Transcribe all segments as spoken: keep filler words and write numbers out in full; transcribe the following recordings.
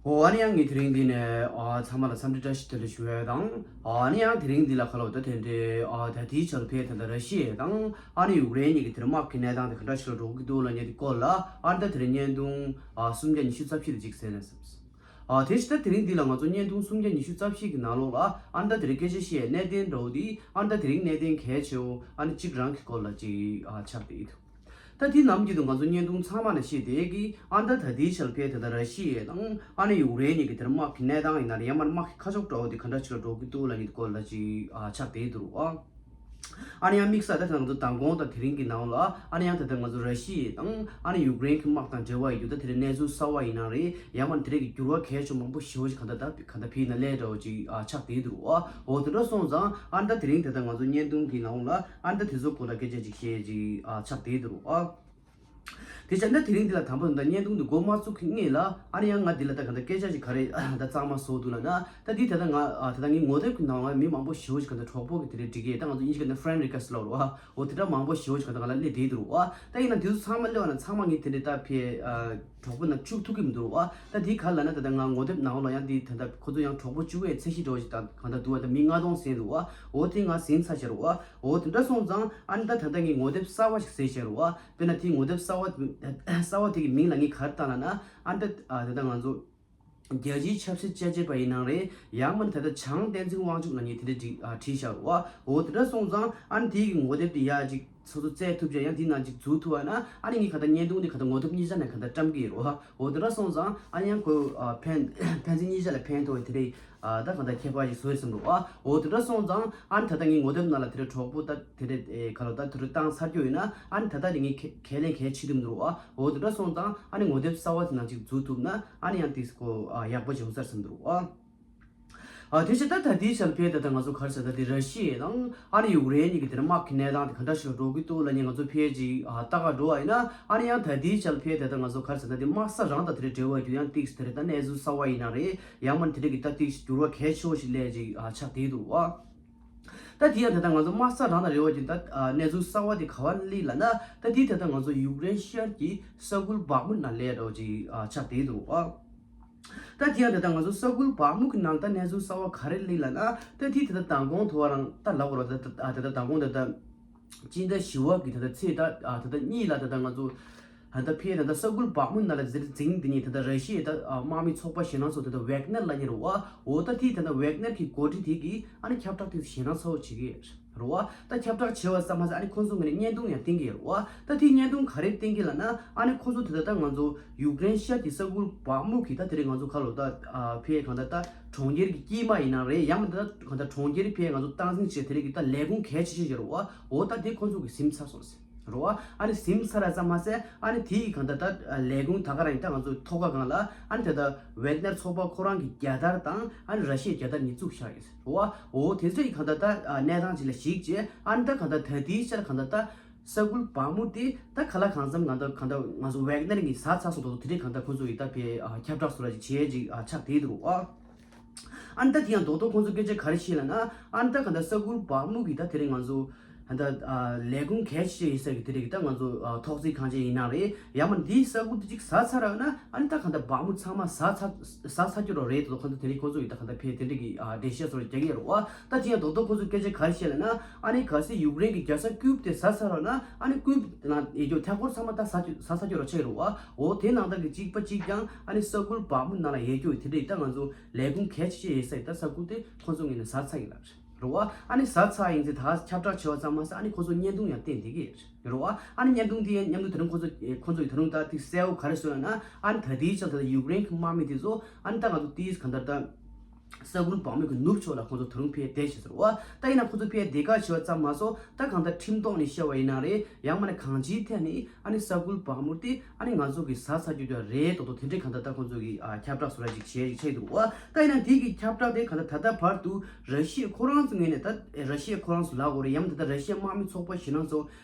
འོ་ཨ་ནི་ཡང་ངས་དེ་རིང་འདི་ནས་ཨ་ཚང་མ་ལ་འཚམས་འདྲི་བཀྲ་ཤིས་བདེ་ལེགས་ཞུ་ཡས་དང་། ཨ་ནི་ཡང་དེ་རིང་འདི་ལ་ཁ་ལོ་ད་དེ་འདྲའི་ཨ་ད་ལྟའི་ཆར་ཕེ་ད་ལྟ་ར་ཤི་ཡ་དང་ཨ་ནི་ཡུཀ་རེན་གཉིས་ཀྱི་དེར་དམག་གི་གནས་སྟངས་དེ་ག་འདྲ་ཞིག་ལ་འགྲོ་གི་འདུག་ལབ་མཁན་དེ་སྐོར་ལ་ཨ་ནི་ད་དེ་རིང་བརྙན་ཐུང་ཨ་སུམ་བརྒྱ་ཉི་ཤུ་རྩ་བཞི་དེ་ཅིག་གསན་ན་བསམས། ཨ་དེ་ཕྱི་ད་དེ་རིང་འདི་ལ་ང་ཚོ་བརྙན་ཐུང་སུམ་བརྒྱ་ཉི་ཤུ་རྩ་བཞི་གི་ནང་ལོགས་ལ་ཨ་ནི་ད་དེ་རིང་སྐད་ཆ་བཤད་ཡས་གནད་དོན་འདྲ་བོ་དེ་ཨ་ནི་ད་དེ་རིང་གནད་དོན་གལ་ཆེ་བོ་ཨ་ནི་གཅིག་རང་གི་སྐོར་ལ་ཅིག་ཨ་ཆགས་བསྡད་ཡོད། ད་དེ་ནམ་རྒྱུན་དུ་ང་ཚོ་བརྙན་ཐུང་ཚང་མ་ལ་བཤད་བསྡད་ཀྱི་ཨ་ནི་ད་ད་ལྟའི་ཆར་ཕེ་ད་ལྟ་ར་ཤི་ཡ་དང་ཨ་ནི་ཡུཀ་རེན་གཉིས་ཀྱི་དེར་དམག་གི་གནས་སྟངས་ཡིན་ན་རེད། ཡང་མིན་དམག་གི་ཁ་ཕྱོགས་འདྲ་བོ་དེ་ག་འདྲ་ཞིག་ལ་འགྲོ་གི་འདུག་ལབ་མཁན་དེ་སྐོར་ལ་ཅིག་ཨ་ཆགས་བསྡད་འདུག་ཨ། ཨ་ནི་ཡང་དམིགས་བསལ་ད་ད་ང་ཚོ་མདང་དགོང་དང་དེ་རིང་གི་ནང་ལ་ཨ་ནི་ཡང་ད་ལྟ་ང་ཚོ་ར་ཤི་ཡ་དང་ཨ་ནི་ཡུཀ་རེན་གྱི་དམག་དང་འབྲེལ་བ་ཡོད་རྒྱུ་ད་དེ་རིང་གནས་ཚུལ་གསར་བ་ཡིན་ན་རེད། ཡང་མིན་དེ་རིང་གི་འགྱུར་བ་གལ་ཆེ་མང་པོ་ཞེ་པོ་ཞིག་ག་འདྲ་ད་ག་འདྲ་ཕེ་ཡིན་ན་ལས་འདྲ་བོ་ཅིག་ཨ་ཆགས་བསྡད་འདུག་ཨ། འོ་དེ་འདྲ་སོང་ཙང་ཨ་ནི་ད་དེ་རིང་ད་ལྟ་ང་ཚོ་བརྙན་ཐུང་གི་ནང་ལ་ཨ་ནི་ད་དེ་ཚོ་སྐོར་ལ་སྐད་ཆ་ཅིག་བཤད་ཅིག་ཨ་ཆགས་བསྡད་འདུག་ཨ། དེ་བྱས་ན་དེ་རིང་འདི་ལ་དང་པོ་ད་བརྙན་ཐུང་འདི་འགོ་མ་བཙུགས་ཀྱི་སྔོན་ལ་ཨ་ནི་ཡང་ང་འདི་ལ་ད་ག་འདྲ་སྐད་ཆ་ཞིག་ག་རེ་ད་གཙང་མ་བཟོ་འདུག་ལབ་ན། ད་འདི་ད་ལྟ་ང་ཨ་ད་ལྟ་ངའི་ངོ་དེབ་ཀྱི་ནང་ལ་མི་མང་པོ་ཞེ་པོ་ཞིག་ག་འདྲ་གྲོགས་པོ་གི་དེ་རེད་འགྲིག་གི་ད་ང་ཚོ་ཨིན་ཇི་སྐད་ནས་friend request་ལབ་རོ་ཨ། འོ་དེ་འདྲ་མང་པོ་ཞེ་པོ་ཞིག་ག་འདྲ་ང་ལ་སླེབས་བསྡད་འདུག་རོ་ཨ། ད་ཡིན་ན་འདི་ཚོ་ཚང་མ་སླེབས་པ་ན་ཚང་མ་ངས་དེ་འདྲ་ད་ཕེ་ཨ་གྲོགས་པོ་ནང་བཅུག་ཐུབ་ཀྱི་མི་འདུག་རོ་ཨ། ད་འདི་ག་ལབ་ན་ད་ལྟ་ང་ངོ་དེབ་ནང་ལ་ཡང་འདི་ད་ལྟ་ཁོ་ཚོ་ཡང་གྲོགས་པོ་བཅུག་ཡས་ཚད་གཞི་འདྲ་བོ་ཞིག་ད་ག་འདྲ་འདུག་ཨ། ད་མི་ལྔ་སྟོང་ཟིན་འདུག་ཨ། འོ་དེ་ང་ཟིན་ཚར་བྱས་རོ་ཨ། འོ་དེ་འདྲ་སོང་ཙང་ཨ་ནི་ད་ད་ལྟ་ངས་ངོ་དེབ་གསར་བ་ཞིག་བཟོས་བྱས་རོ་ཨ། དཔེར་ན་དེའི་ངོ་དེབ་གསར་བ་གསར་བ་དེ་གི་མིང་ལ་ངས་ག་རེ་བཏགས་ལབ་ན་ཨ་ནི་ད་ད་ལྟ་ང་ཚོ་རྒྱལ་སྤྱིའི་ཆབ་སྲིད་དཔྱད་ཞིབ་པ་ཡིན་ནའང་རེད། ཡང་མིན་ད་ལྟ་བྱང་བསྟན་འཛིན་དབང་ཕྱུག་ལབ་མཁན་དེ་འདྲ་བྲིས་ཨ་བྲིས་བཞག་རོ་ཨ། འོ་དེ་འདྲ་སོང་ཙང་ཨ་ནི་དེ་གི་ངོ་དེབ་དེ་ཡར་ཅིག་སོ་སོ་བཙལ་ཐུབ་བྱས་ཡང་དེའི་ནང་ཅིག་འཛུལ་ཐུབ་པ་ན་ཨ་ནི་ངས་ག་ད་བརྙན་ཐུང་དེ་ག་ད་ངོ་དེབ་གཉིས་ཆ་ནས་ག་ད་བཀྲམ་གི་ཡོད་རོ་ཨ། འོ་དེ་འདྲ་སོང་ཙང་ཨ་ནི་ཡང་ཁོ་ཨ་ཕན་ཕན་ཚུན་གཉིས་ཆ་ལ་ཕན་ཐོགས་པའི་དེ་འདྲའི་ཨ་ད་གང་ལྟར་ཁྱད་པར་ཞིག་བཟོ་ཡི་བསམ་འདུག་ཨ། འོ་དེ་འདྲ་སོང་ཙང་ཨ་ནི་ད་ལྟ་ངའི་ངོ་དེབ་ནང་ལ་དེ་འདྲ་གྲོགས་པོ་ད་དེ་འདྲ་ཨེ་ག་ལ་ད་དེ་འདྲ་བཏང་ཚར་རྒྱུ་ཡོད་ན་ཨ་ནི་ད་ལྟ་དེ་ངས་ཁས་ཁས་ལེན་གལ་ཆེ་དུ་མི་འདུག་ཨ། འོ་དེ་འདྲ་སོང་ཙང་ཨ་ནི་ངོ་དེབ་གསར་བ་དེ་ནང་ཅིག་འཛུལ་ཐུབ་ན་ཨ་ནི་ཡང་དེ་ཀོ་ཨ་ཡག་པོ་ཅིག་ཡོང་ས་རེད་བསམ་འདུག་ཨ། ཨ་དེ་བཞིན་ད་ད་ལྟའི་ཆར་ཕེ་ད་ལྟ་ང་ཚོ་ག་རེ་ཟེར་ད་དེ་ར་ཤི་ཡ་དང་ཨ་ནི་ཡུཀ་རེན་གཉིས་ཀྱི་དེ་འདྲ་དམག་གི་གནས་སྟངས་དེ་ག་འདྲ་ཞིག་ལ་འགྲོ་གི་འདུག་ལབ་མཁན་ང་ཚོ་ཕེ་ཅིག་ཨ་ལྟ་ག་འགྲོ་བ་ཡིན་ན་ཨ་ནི་ཡང་ད་ལྟའི་ཆར་ཕེ་ད་ལྟ་ང་ཚོ་ག་རེ་ཟེར་ད་དེ་དམག་ས་རང་དང་དེ་འདྲ་འབྲེལ་བ་ཡོད་ཡང་ཏིག་དེ་རེད་ད་གནས་ཚུལ་གསར་བ་ཡིན་ན་རེད། ཡང་མིན་དེ་འདྲ་གི་ད་ཏིག་འགྱུར་བ་གལ་ཆེ་བོ་ཞིག་སླེབས་ཅིག་ཨ་ཆགས་བསྡད་འདུག་ཨ། ད་དེ་ཡང་ད་ལྟ་ང་ཚོ་དམག་ས་རང་དང་འབྲེལ་བ་ཅན་ད་ཨ་གནས་ཚུལ་གསར་བ་དེ་ག་བ་སླེབས་ལབ་ན་ད་དེ་ད་ལྟ་ང་ཚོ་ཡུཀ་རེན་ཤར་གྱི་ས་ཁུལ་བག་མུད་ནང་སླེབས་འགྲོ་ཅིག་ཨ་ཆགས་བསྡད་འདུག་ཨ། ད་དེ་ཡང་ད་ལྟ་ང་ཚོ་ས་ཁུལ་བག་མུད་ཀྱི་ནང་ད་གནས་ཚུལ་གསར་བ་ག་རེ་སླེབས་ལབ་ན་ད་དེ་ད་ལྟ་མདང་དགོང་ཐོ་བ་རང་ད་ལབ་དགོས་རེད་ད་ད་ད་ལྟ་མདང་དགོང་ད་ལྟ་སྤྱི་ཟླ་བཞི་པ་གི་ད་ལྟ་ཚེས་ད་ཨ་ད་ལྟ་གཉིས་ལ་ད་ལྟ་ང་ཚོ་ད་ལྟ་ཕེ་ད་ལྟ་ས་ཁུལ་བག་མུད་ནང་ལ་འཛིར་འཛིང་འདི་ཉིད་ད་ལྟ་ར་ཤི་ཡའི་ད་ཨ་དམག་མི་ཚོགས་པ་ཞེད་སྣང་ཚོགས་ད་ལྟ་ཝེག་ནར་ལབ་མཁན་རེད་བ། འོ་ད་དེ་ད་ལྟ་ཝེག་ནར་གི་འགོ་ཁྲིད་དེ་གི་ཨ་ནི་ཁྱབ་བསྒྲགས་དེ་ཞེད་སྣང་ཚ་བོ་བྱེད་ཀྱི་རེད་བ། ད་ཁྱབ་བསྒྲགས་བྱེད་པ་ཙམ་མ་ཟད་ཨ་ནི་ཁོང་ཚོ་ངོས་ནས་བརྙན་ཐུང་ཡང་བསྟན་གྱི་རེད་བ། ད་དེ་བརྙན་ཐུང་ག་རེ་བསྟན་གྱི་ལབ་ན་ཨ་ནི་ཁོང་ཚོ་དེ་ད་ལྟ་ང་ཚོ་ཡུཀ་རེན་ཤར་གྱི་ས་ཁུལ་བག་མུག་གི་ད་དེ་རིང་ང་ཚོ་ག་ལོ་ད་ཨ་ཕེ་གང་ལྟར་ད་གྲོང་ཁྱེར་གྱི་དཀྱིལ་མ་ཡིན་ན་རེད། ཡང་མིན་ད་གང་ལྟར་གྲོང་ཁྱེར་ཕེ་ང་ཚོ་སྟངས་འཛིན་བྱེད་དེ་རིགས་ཀྱི་ད་ལས་ཁུངས་གལ་ཆེ་ཤོས་ཤིག་རེད་བ། འོ་ད་དེ་ཁོང་ཚོ་གི་ཟིན་ཚར་སོང་ཟེར་རེད་བ། ཨ་ནི་ཟིན་ཚར་ཙམ་མ་ཟད་ཨ་ནི་དེ་ཡི་གང་ལྟར་ད་ལས་ཁུངས་ད་ག་རང་ཡིན་ད་ང་ཚོ་ཐོག་ཁ་སྒང་ལ་ཨ་ནི་དེ་ད་ཝེག་ནར་ཚོགས་པ་ཁོ་རང་གི་རྒྱལ་དར་དང་ཨ་ནི་ར་ཤི་ཡའི་རྒྱལ་དར་གཉིས་བཙུགས་བཞག་ཡོད་ཟེར་རེད་བ། འོ་དེ་ཚོ་ཡི་གང་ལྟར་ད་གནས་སྟངས་ཅིག་ལ་གཞིགས་བྱས་ཨ་ནི་ད་གང་ལྟར་ད་དེའི་ཤར་གང་ལྟར་ད། ས་ཁུལ་བག་མུ་དེ་ད་ག་ལ་གང་འཚམ་གང་ལྟར་གང་ལྟར་ང་ཚོ་ཝེག་ནར་གྱིས་ཟ་ཚར་སོང་དོ་དེ་འདྲའི་གང་ལྟར་ཁོ་ཚོ་ཡིས་ད་ཕེ་ཨ་ཁྱབ་བསྒྲགས་སུ་ར་ཅིག་བྱས་ཅིག་ཨ་ཆགས་བསྡད་འདུག་ཨ། ཨ་ནི་ད་དེ་ཡང་རྡོག་རྡོག་ཁོ་ཚོ་སྐད་ཆ་ག་རེ་བཤད་ལབ་ན་ཨ་ནི་ད་གང་ལྟར་ས་ཁུལ་བག་མུ་གི་ད་དེ་རིང་ང་ཚོ་ད་ལས་ཁུངས་གལ་ཆེ་ཡིན་ས་གི་དེ་རིང་གི་ད་ང་ཚོ་ཨ་ཐོག་བརྩེགས་ཁང་ཆེན་ཡིན་ན་རེད། ཡང་མིན་འདིའི་ས་ཁུལ་དེ་ཅིག་ཟ་ཚར་བ་ན་ཨ་ནི་ད་གང་ལྟར་བག་མུ་ཚང་མ་ཟ་ཚར་ཟ་ཚར་རྒྱུ་རོ་རེད་དོ་ཁོ་ཚོ་དེ་རིང་ཁོ་ཚོ་ཡིས་ད་གང་ལྟར་ཕེ་དེ་འདྲའི་གི་ཨ་འགྲེལ་བཤད་སོ་ར་རྒྱག་གི་ཡོད་རེད་བ། ད་དེ་ཡང་རྡོག་རྡོག་ཁོ་ཚོ་སྐད་ཆ་ག་རེ་བཤད་ལབ་ན། ཨ་ནི་གལ་སྲིད་ཡུཀ་རེན་གྱི་རྒྱལ་ས་ཀུབ་དེ་ཟ་ཚར་བ་ན་ཨ་ནི་ཀུབ་ནང་ཡོད་རྒྱུ་མཐའ་འཁོར་ཚང་མ་ད་ཟ་རྒྱུ་ཟ་ཟ་རྒྱུ་རོ་ཆགས་རོ་བ། འོ་དེ་ནང་ད་གི་གཅིག་པ་གཅིག་ཀྱང་ཨ་ནི་ས་ཁུལ་བག་མུ་ནང་ལ་ཡོད་རྒྱུ་དེ་འདྲ་ཡིན་ད་ང་ཚོ་ལས་ཁུངས་གལ་ཆེ་ཤོས་ཡོད་ས་ཡིན་ད་ས་ཁུལ་དེ་ཁོ་ཚོ་ངོས་ནས་ཟ་ཚར་ཡིན་ལབ་རེད་བ། ཨ་ནི་ཟ་ཚར་ཡིན་ཚེ་ད་ཁྱབ་བསྒྲགས་བྱས་པ་ཙམ་མ་ཟད་ཨ་ནི་ཁོ་ཚོ་བརྙན་ཐུང་ཡང་བསྟན་བསྡད་ཀྱི་རེད་བ། ཨ་ནི་བརྙན་ཐུང་དེ་མཉམ་དུ་ད་རུང་ཁོ་ཚོ་ཁོ་ཚོ་ཡི་ད་རུང་ད་དེ་གསལ་བོ་ག་རེ་བཟོས་ཡོད་ན་ཨ་ནི་ད་ལྟའི་ཆར་ད་ཡུཀ་རེན་གྱི་དམག་མི་དེ་ཚོ་ཨ་ནི་ད་ང་ཚོ་དེའི་གང་ལྟར་ད། ས་ཁུལ་བག་མེད་ཀྱི་ནུབ་ཕྱོགས་ལ་ཁོང་ཚོ་ད་རུང་ཕེབས་བསྡད་བྱས་ཟེར་བ། ད་ཡིན་ན་ཁོང་ཚོ་ཕེབས་བསྡད་ཁ་བྱས་པ་ཙམ་མ་ཟད་ད་གང་ལྟར་ཁྲིམས་ཐོག་ནས་བཤད་པ་ཡིན་ན་རེད། ཡང་མིན་ན་གང་ཅིའི་ཐད་ནས་ཨ་ནི་ས་ཁུལ་བག་མུར་དེ་ཨ་ནི་ང་ཚོ་གི་ཟ་ཚར་རྒྱུ་དེ་རེད་དོ་དོ་དེ་འདྲའི་གང་ལྟར་ད་ཁོང་ཚོ་གི་ཨ་ཁྱབ་བསྒྲགས་སུ་ར་ཅིག་བྱས་ཅིག་བྱས་འདུག་བ། ད་ཡིན་ན་དེ་གི་ཁྱབ་བསྒྲགས་དེ་གང་ལྟར་ད་ལྟ་བར་དུ་ར་ཤི་ཡ་ཁོ་རང་ཚོ་ངོས་ནས་ད་ར་ཤི་ཡ་ཁོ་རང་ཚོ་ལབ་དགོས་རེད། ཡང་མིན་ད་ལྟ་ར་ཤི་ཡ་དམག་མི་ཚོགས་པ་ཞེད་སྣང་ཚོ་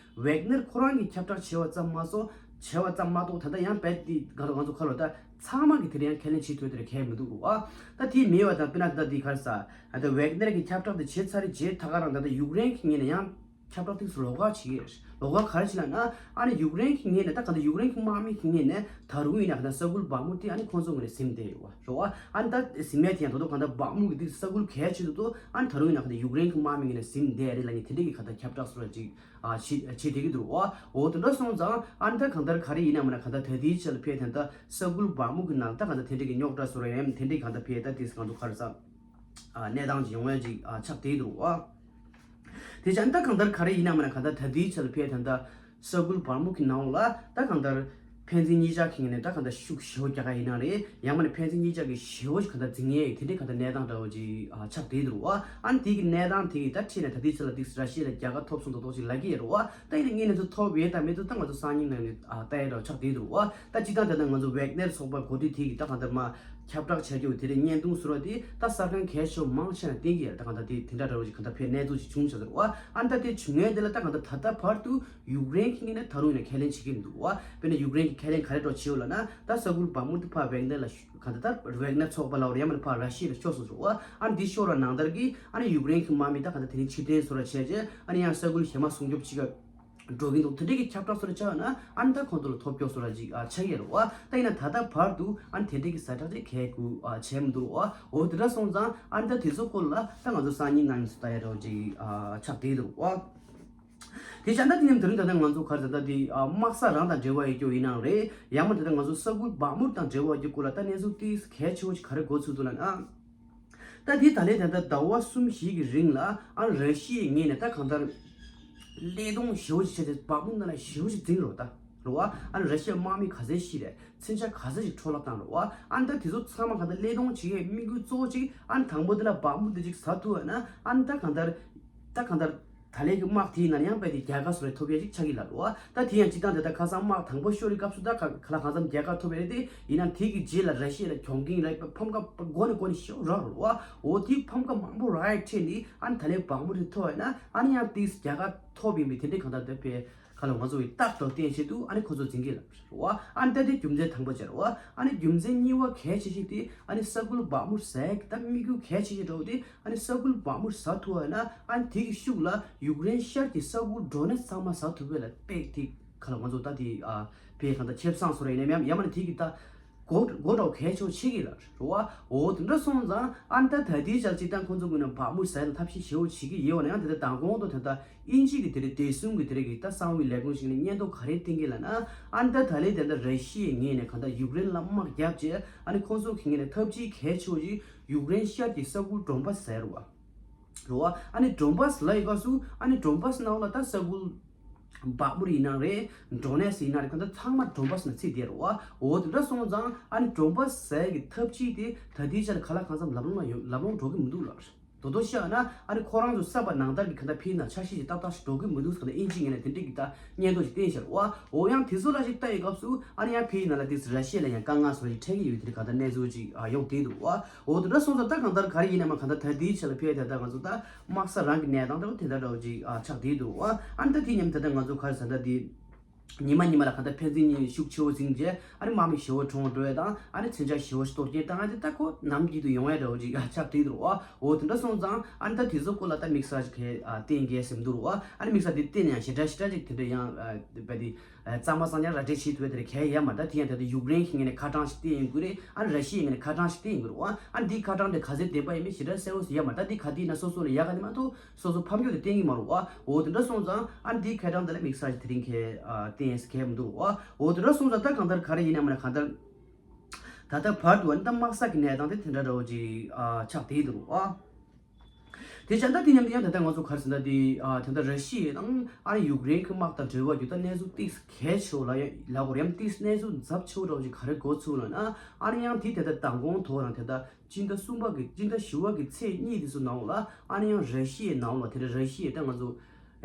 ཝེག་ནར་ཁོ་རང་གི་ཁྱབ་བསྒྲགས་བྱས་པ་ཙམ་མ་ཟད་བྱས་པ་ཙམ་མ་གཏོགས་ད་ལྟ་ཡང་རྦད་དེ་ག་ལ་ང་ཚོ་ཁ་ལོ་ད། ཚང་མ་གི་དེ་རིང་ཡང་ཁས་ལེན་བྱེད་ཐུབ་དེ་རེད་གལ་མི་འདུག་གོ། ཨ་ད་དེ་མེད་པ་དང་དཔེར་ན་ད་དེ་ག་རེ་ཟ། ཨ་ད་ཝེག་ནར་གྱི་ཁྱབ་བསྒྲགས་དེ་བྱེད་ཚར་རེད་རྗེས་ད་ག་རང་ད་ད་ཡུཀ་རེན་གྱི་ངོས་ནས་ཡང་ ཁྱབ་བསྒྲགས་ཏོག་ཙམ་ལོགས་ཀ་བྱེད་ཀྱི་རེད། ལོགས་ཀ་ག་རེ་བྱེད་ལབ་ན། ཨ་ནི་ཡུཀ་རེན་གྱི་ངོས་ནས་ད་གང་ལྟར་ཡུཀ་རེན་གྱི་དམག་མི་གི་ངོས་ནས་ད་རུང་ཡིན་ན་གང་ལྟར་ས་ཁུལ་བག་མུ་དེ་ཨ་ནི་ཁོང་ཚོ་ངོས་ནས་ཟིན་བསྡད་ཡོད་པ་རེད་བ། ཨ་ནི་ད་ཟིན་མེད་དེ་ཡང་ད་དུང་གང་ལྟར་བག་མུ་གི་དེ་ས་ཁུལ་གལ་ཆེ་ཏོག་ཏོ་ཨ་ནི་ད་རུང་ཡིན་ན་གང་ལྟར་ཡུཀ་རེན་གྱི་དམག་མི་ངོས་ནས་ཟིན་བསྡད་རེད་ལབ་མཁན་དེ་འདྲ་གི་གང་ལྟར་ཁྱབ་བསྒྲགས་སོགས་ཅིག་ཨ་བྱེད་བྱེད་བསྡད་ཀྱི་འདུག་རེད་བ། འོ་དེ་འདྲ་སོང་ཙང་ཨ་ནི་ད་གང་ལྟར་ག་རེ་ཡིན་ན་མིན་ན་གང་ལྟར་ད་ལྟའི་ཆར་ལ་ཕེབས་དེ་ད་ས་ཁུལ་བག་མུ་གི་ནང་ད་གང་ལྟར་དེ་འདྲ་གི་རྙོག་དྲ་སོགས་རེད་ཡང་དེ་འདྲ་གང་ལྟར་ཕེབས་ད་དེ་གང་དུ་ག་རེ་ཟ། ཨ་གནས་སྟངས་ཅིག་ཡོང་ཡ་ཅིག་ཨ་ཆགས་བསྡད་འདུག་རེད་བ། དེ་བྱས་ན་ད་གང་ལྟར་ག་རེ་ཡིན་ན་མིན་ན་གང་ལྟར་ད་ལྟའི་ཆར་ལ་ཕེབས་དེ་ད་ས་ཁུལ་བག་མུ་གི་ནང་ལ་ད་གང་ལྟར་ཕན་ཚུན་གཉིས་ཆ་གི་ངོས་ནས་ད་གང་ལྟར་ཤུགས་ཞེ་པོ་རྒྱག་ག་ཡིན་ན་རེད། ཡང་མིན་ན་ཕན་ཚུན་གཉིས་ཆ་གི་ཞེ་པོ་ཞིག་གང་ལྟར་འཛིང་ཡས་དེ་འདྲའི་གང་ལྟར་གནས་སྟངས་འདྲ་བོ་ཅིག་ཨ་ཆགས་བསྡད་འདུག་རེད་བ། ཨ་ནི་དེ་གི་གནས་སྟངས་དེ་གི་ད་ཁྲིད་ནས་ད་ལྟའི་ཆར་ལ་ཏིག་ར་ཤི་ཡ་ལ་རྒྱལ་ཁ་ཐོབ་སོང་ད་ཏོག་ཅིག་ལབ་ཀྱི་ཡོད་རེད་བ། ད་ཡིན་ན་ངས་ནས་ཚོ་ཐོབ་ཡོད་དང་མེད་ཚོ་ད་ང་ཚོ་སང་ཉིན་ནང་ནས་ཨ་ལྟ་ཡ་འདྲ་བོ་ཆགས་བསྡད་འདུག་རེད་བ། ད་སྤྱིར་བཏང་དེ་ད་ང་ཚོ་ཝེག་ནེར་ཚོགས་པ་འགོ་ཁྲིད་དེ་གི་ད་གང་ལྟར་མ་ཁྱབ་བསྒྲགས་བྱ་རྒྱུ་དེ་རིང་བརྙན་ཐུང་བཟོ་བ་དེ་ད་གསར་ཁང་གལ་ཆེ་བ་མང་ཆེ་ན་བསྟན་གྱི་ཡོད། ད་གང་ལྟར་དེ་དེ་འདྲ་འདྲ་བོ་ཞིག་གང་ལྟར་ཕེབས་གནས་ཚུལ་ཞིག་བྱུང་ཟེར་བ། ཨ་ནི་ད་དེ་བྱུང་ཡས་དེ་ལ་ད་གང་ལྟར་ད་ལྟ་བར་དུ་ཡུཀ་རེན་གྱི་ངོས་ནས་ད་རུང་ཡིན་ན་ཁས་ལེན་བྱེད་ཀྱི་མི་འདུག་བ། དཔེར་ན་ཡུཀ་རེན་གྱི་ཁས་ལེན་ག་རེ་འདྲ་བྱེད་ཡོད་ལབ་ན་ད་ས་ཁུལ་བག་མུ་དེ་ཕར་ཝེག་ནེར་ལ་གང་ལྟར་ད་ཝེག་ནེར་ཚོགས་པ་ལ་ཡང་མིན་ན་ཕར་ར་ཤི་ཡ་ལ་ཤོར་སོང་ཟེར་བ། ཨ་ནི་འདི་ཤོར་བ་ནང་ལྟར་གྱི་ཨ་ནི་ཡུཀ་རེན་གྱི་དམག་མི་ད་གང་ལྟར་དེ་རིང་ཕྱིར་འཐེན་བཟོ་འདྲ་བྱས་རྗེས་ཨ་ནི་ཡང་ས་ཁུལ་གཞན་མ་སྲུང་སྐྱོབ་བྱེད་ཀྱི་འགྲོ་གིན་འདུག་དེ་འདྲའི་གི་ཁྱབ་བསྒྲགས་སོགས་ལ་བྱས་ན་ཨ་ནི་ད་ཁོང་ཚོ་ལ་ཐོབ་སྐྱོ་སོགས་ལ་ཅིག་ཨ་ཆགས་ཀྱི་རེད་བ། ད་ཡིན་ན་ད་ལྟ་བར་དུ་ཨ་ནི་དེ་འདྲའི་གི་ཛ་དྲག་ཅིག་གལ་དགོས་ཨ་བྱས་མི་འདུག་རེད་བ། འོ་དེ་འདྲ་སོང་ཙང་ཨ་ནི་ད་དེ་ཚོ་སྐོར་ལ་ད་ང་ཚོ་སང་ཉིན་གནངས་ཉིན་སུ་ལྟ་ཡ་འདྲ་བོ་ཅིག་ཨ་ཆགས་བསྡད་འདུག་རེད་བ། དེ་བྱས་ན་ད་དེ་ནས་དེ་རིང་ད་ལྟ་ང་ཚོ་ག་རེ་ཟེར་ད་དེ་ཨ་དམག་ས་རང་དང་འབྲེལ་བ་ཡོད་རྒྱུ་ཡིན་ནའང་རེད། ཡང་མིན་ད་ལྟ་ང་ཚོ་ས་ཁུལ་བག་མུར་དང་འབྲེལ་བ་ཡོད་རྒྱུ་སྐོར་ལ་ད་གནས་ཚུལ་ཏོག་ཙམ་གལ་ཆེ་བོ་ཅིག་ག་རེ་གོ་ཚུལ་འདུག་ལབ་ན། ད་དེ་ད་ལན་ད་ལྟ་ཟླ་བ་གསུམ་བཞི་གི་རིང་ལ་ཨ་ར་ཤི་ཡའི་ངོས་ནས་ད་གང་ལྟར་བློས་གཏོང་ཞེ་པོ་ཞིག་བྱས་ཏེ་བག་མུ་ནང་ལ་ཞེ་པོ་ཞིག་འཛིང་རོགས་ད་རོ་བ། ཨ་ར་ཤི་ཡའི་དམག་མི་ག་ཚད་ཤི་རེད། མཚོན་ཆ་ག་ཚད་ཞིག་འཕྲོ་བརླག་བཏང་རོགས་བ། ཨ་ནི་ད་དེ་ཚོ་ཚང་མ་གང་ལྟར་བློས་གཏོང་བྱེད་ཡས་དམིགས་ཡུལ་གཙོ་བོ་གཅིག་ཨ་ནི་དང་པོ་དེ་ལ་བག་མུ་དེ་ཅིག་ཟ་ཐུབ་པ་ན་ཨ་ནི་ད་གང་ལྟར་ད་གང་ལྟར་ད་ལན་གྱི་དམག་དེའི་ནང་ཡང་དཔེ་དེ་རྒྱལ་ཁ་སོགས་རེ་ཐོབ་ཡས་ཅིག་ཆགས་ཀྱི་ལ་རོ་བ། ད་དེ་ཡང་སྤྱིར་བཏང་དེ་ད་ཁ་སང་དམག་དང་པོ་ཤོར་བའི་སྐབས་སུ་ད་ག་ག་ལ་གང་འཚམ་རྒྱལ་ཁ་ཐོབ་ཡས་རེད་དེ་ཡིན་ན་དེ་གི་རྗེས་ལ་ར་ཤི་ཡ་ལ་གྱོང་གུན་རེད་ཕམ་ཁ་མགོ་ནས་མགོ་ནས་ཞེ་པོ་རག་རོ་བ། འོ་དེ་ཕམ་ཁ་མང་པོ་རག་ཡས་ཁྲིད་ནས་ཨ་ནི་ད་ལན་བག་མུ་དེ་ཐོབ་ཡས་ན་ཨ་ནི་ཡང་དེ་རྒྱལ་ཁ་ཐོབ་ཡིན་པའི་དེ་འདྲའི་གང་ལྟར་དེ་དཔེ། ཁ་ལ་ང་ཚོ་གི་རྟགས་དང་བསྟན་བྱེད་དུ་ཨ་ནི་ཁོ་ཚོ་འཛིན་གྱི་ལ་རོ་བ། ཨ་ནི་ད་དེ་རྒྱུ་མཚན་དང་པོ་བྱས་རོ་བ། ཨ་ནི་རྒྱུ་མཚན་གཉིས་པ་གལ་ཆེ་ཤོས་དེ་ཨ་ནི་ས་ཁུལ་བག་མུར་ཟ་ཡ་གི་ད་དམིགས་ཡུལ་གལ་ཆེ་ཤོས་འདྲ་བོ་དེ་ཨ་ནི་ས་ཁུལ་བག་མུར་ཟ་ཐུབ་པ་ཡིན་ན་ཨ་ནི་དེ་གི་ཤུགས་ལ་ཡུཀ་རེན་ཤར་གྱི་ས་ཁུལ་ཌོ་ནེ་ཚང་མ་ཟ་ཐུབ་པ་ལ་དཔེ་དེ་ཁ་ལ་ང་ཚོ་ད་དེ་ཨ་དཔེ་གང་ལྟར་ཆེ་བསང་སོ་ར་ཡིན་ན་ཡང་ཡང་མ་ནི་དེ་གི་ད། གོ་གོ་འདྲ་བོ་གལ་ཆེ་བོ་ཆེ་གི་ལ་རེད་བ། འོ་དེ་འདྲ་སོང་ཙང་ཨ་ནི་ད་ད་ལྟའི་ཆར་སྤྱིར་བཏང་ཁོང་ཚོ་ཀུན་ནས་བག་མུ་ཟ་ཡ་ལ་ཐབས་ཤེས་ཞེ་པོ་བྱེད་ཀྱི་ཡོད་ན་ཡང་དེ་ལྟར་མདང་དགོང་དུ་དེ་ལྟར་དབྱིན་ཇི་གི་དེ་རིང་བདེ་སྲུང་གི་དེ་རིང་གི་ད་གསང་བའི་ལས་ཁུངས་ཤིག་ནས་སྙན་ཐོ་ག་རེ་བཏིང་གི་ལབ་ན་ཨ་ནི་ད་ད་ལན་དེ་ལྟར་ར་ཤི་ཡའི་ངོས་ནས་གང་ལྟར་ཡུཀ་རེན་ལ་དམག་བརྒྱབ་རྗེས་ཨ་ནི་ཁོང་ཚོ་གི་ངོས་ནས་ཐབས་ཇུས་གལ་ཆེ་བོ་ཞིག་ཡུཀ་རེན་ཤར་གྱི་ས་ཁུལ་ཌོན་བཱ་སི་ཟེར་བ་རེད་བ། ཨ་ནི་ཌོན་བཱ་སི་ལབ་ཡོད་སྐབས་སུ་ཨ་ནི་ཌོན་བཱ་སི་ནང་ལ་ད་ས་ཁུལ། བག་མུར་ཡིན་ན་རེད། ཌོ་ནེ་སི་ཡིན་ན་རེད། གང་ལྟར་ཚང་མ་ཌོན་བཱ་སི་ནང་ཚུད་བསྡད་རེད་བ། འོ་དེ་འདྲ་སོང་ཙང་ཨ་ནི་ཌོན་བཱ་སི་ཟེར་གི་ཐབས་ཇུས་དེ་ད་ལྟའི་ཆར་ག་ལ་གང་འཚམ་ལམ་ལྷོང་ལ་ཡོད་ལམ་ལྷོང་འགྲོ་གི་མི་འདུག་ལ། དོ་དོ་ཤ་ན་ཨ་ནི་ཁོ་རང་ཚོ་གསར་པ་ནང་ལྟར་གི་གང་ལྟར་ཕིའི་ནང་འཆར་གཞི་ཞིག་ཏག་ཏག་ཞིག་འགྲོ་གི་མི་འདུག་ཟེར་གང་ལྟར་དབྱིན་ཇིའི་ངོས་ནས་དེ་འདྲས་གི་ད་སྙན་ཐོ་ཞིག་བསྟན་ཤར་བ། འོ་ཡང་དེ་ཚོ་ལ་ཞིག་ལྟ་ཡི་སྐབས་སུ་ཨ་ནི་ཡང་ཕིའི་ནང་ལ་དེ་ར་ཤི་ཡ་ལ་ཡང་དཀའ་ངལ་སོགས་ཞིག་འཕྲད་ཀྱི་ཡོད་དེ་གང་ལྟར་གནས་ཚུལ་ཅིག་ཡོང་བསྡད་འདུག་བ། འོ་དེ་འདྲ་སོང་ཙང་ད་གང་ལྟར་ག་རེ་ཡིན་ན་མ་གང་ལྟར་ད་ལྟའི་ཆ་ལ་ཕེབས་དེ་ད་ང་ཚོ་ད། དམག་ས་རང་གི་གནས་སྟངས་དེ་དེ་འདྲ་འདྲ་བོ་ཅིག་ཨ་ཆགས་བསྡད་འདུག་བ། ཨ་ནི་ད་དེ་མཉམ་དུ་ད་ང་ཚོ་ག་རེ་ཟེར་ད་དེ། ཉི་མ་ཉི་མ་ལ་ག་ད་ཕན་ཚུན་གཉིས་ཤུགས་ཆེ་བོ་ཟིང་རྗེས་ཨ་ནི་དམག་མི་ཞེ་བོ་གྲོངས་འགྲོ་ཡ་དང་ཨ་ནི་མཚོན་ཆ་ཞེ་བོ་གཏོར་སྐྱོན་བཏང་ཡ་དེ་ད་ཁོ་ནམ་རྒྱུན་དུ་ཡོང་ཡ་འདྲ་བོ་ཅིག་ཨ་ཆགས་བསྡད་འདུག་བ། འོ་དེ་འདྲ་སོང་ཙང་ཨ་ནི་ད་དེ་ཚོ་སྐོར་ལ་ད་དམིགས་བསལ་ཞིག་གས་ཨ་བསྟན་གལ་སེམས་འདུག་བ། ཨ་ནི་དམིགས་བསལ་དེ་བསྟན་ཡང་ཞེ་དྲག་ཞེ་དྲག་ཅིག་དེ་འདྲ་ཡང་ཨ་བ་དེ། གཙང་མ་གཙང་རྐྱང་ར་སྤྲོད་བྱེད་ཐུབ་པའི་དེར་གལ་ཡོད་མ་རེད། ད་དེ་ཡང་ད་དེ་ཡུཀ་རེན་གྱི་ངོས་ནས་ཁ་གྲངས་ཤིག་བསྟན་ཡོང་གི་རེད། ཨ་ནི་ར་ཤི་ཡའི་ངོས་ནས་ཁ་གྲངས་ཤིག་བསྟན་ཡོང་གི་རེད་བ། ཨ་ནི་དེའི་ཁ་གྲངས་དེ་ག་ཚད་བསྟན་པ་ཡིན་མིན་ཞེ་དྲག་གསལ་བོ་ཞིག་ཡོད་མ་རེད། ད་དེ་ག་དེ་ཡིན་ན་སོ་སོ་ལ་ཡག་ག་དེ་མ་གཏོགས་སོ་སོ་ཕམ་རྒྱུ་དེ་བསྟན་གྱི་མ་རེད་བ། འོ་དེ་འདྲ་སོང་ཙང་ཨ་ནི་དེའི་ཁ་གྲངས་དེ་ལ་དམིགས་བསལ་ཞིག་དེ་རིང་གས་ཨ་བསྟན་ཡས་གལ་མི་འདུག་བ། འོ་དེ་འདྲ་སོང་ཙང་ད་གང་ལྟར་ག་རེ་ཡིན་ན་མ་ན་གང་ལྟར་ད་ལྟ་བར་དུ་ཨ་ནི་ད་དམག་ས་གི་གནས་སྟངས་དེ་དེ་འདྲ་འདྲ་བོ་ཅིག་ཨ་ཆགས་བསྡད་འདུག་བ། དེ་བྱས་ད་དེ་མཉམ་དུ་ཡང་ད་ལྟ་ང་ཚོ་ག་རེ་ཟེར་ན་དེ་ཨ་ད་ལྟ་ར་ཤི་ཡ་དང་ཨ་ནི་ཡུཀ་རེན་གྱི་དམག་དང་འབྲེལ་བ་རྒྱུ་ད་གནས་ཚུལ་ཏིག་གལ་ཆེ་བ་ལ་ཡ་ལ་གོ་རེམ་ཏིག་གནས་ཚུལ་ཛབ་ཆེ་བ་འདྲ་བོ་ཅིག་ག་རེ་གོ་ཚུལ་ལ་ན་ཨ་ནི་ཡང་དེ་ད་ལྟ་མདང་དགོང་དོ་རང་ད་ལྟ་སྤྱི་ཟླ་གསུམ་པ་གི་སྤྱི་ཟླ་བཞི་པ་གི་ཚེས་གཉིས་དེ་ཚོ་ནང་ལ་ཨ་ནི་ཡང་ར་ཤི་ཡའི་ནང་ལ་དེ་འདྲ་ར་ཤི་ཡ་ད་ང་ཚོ་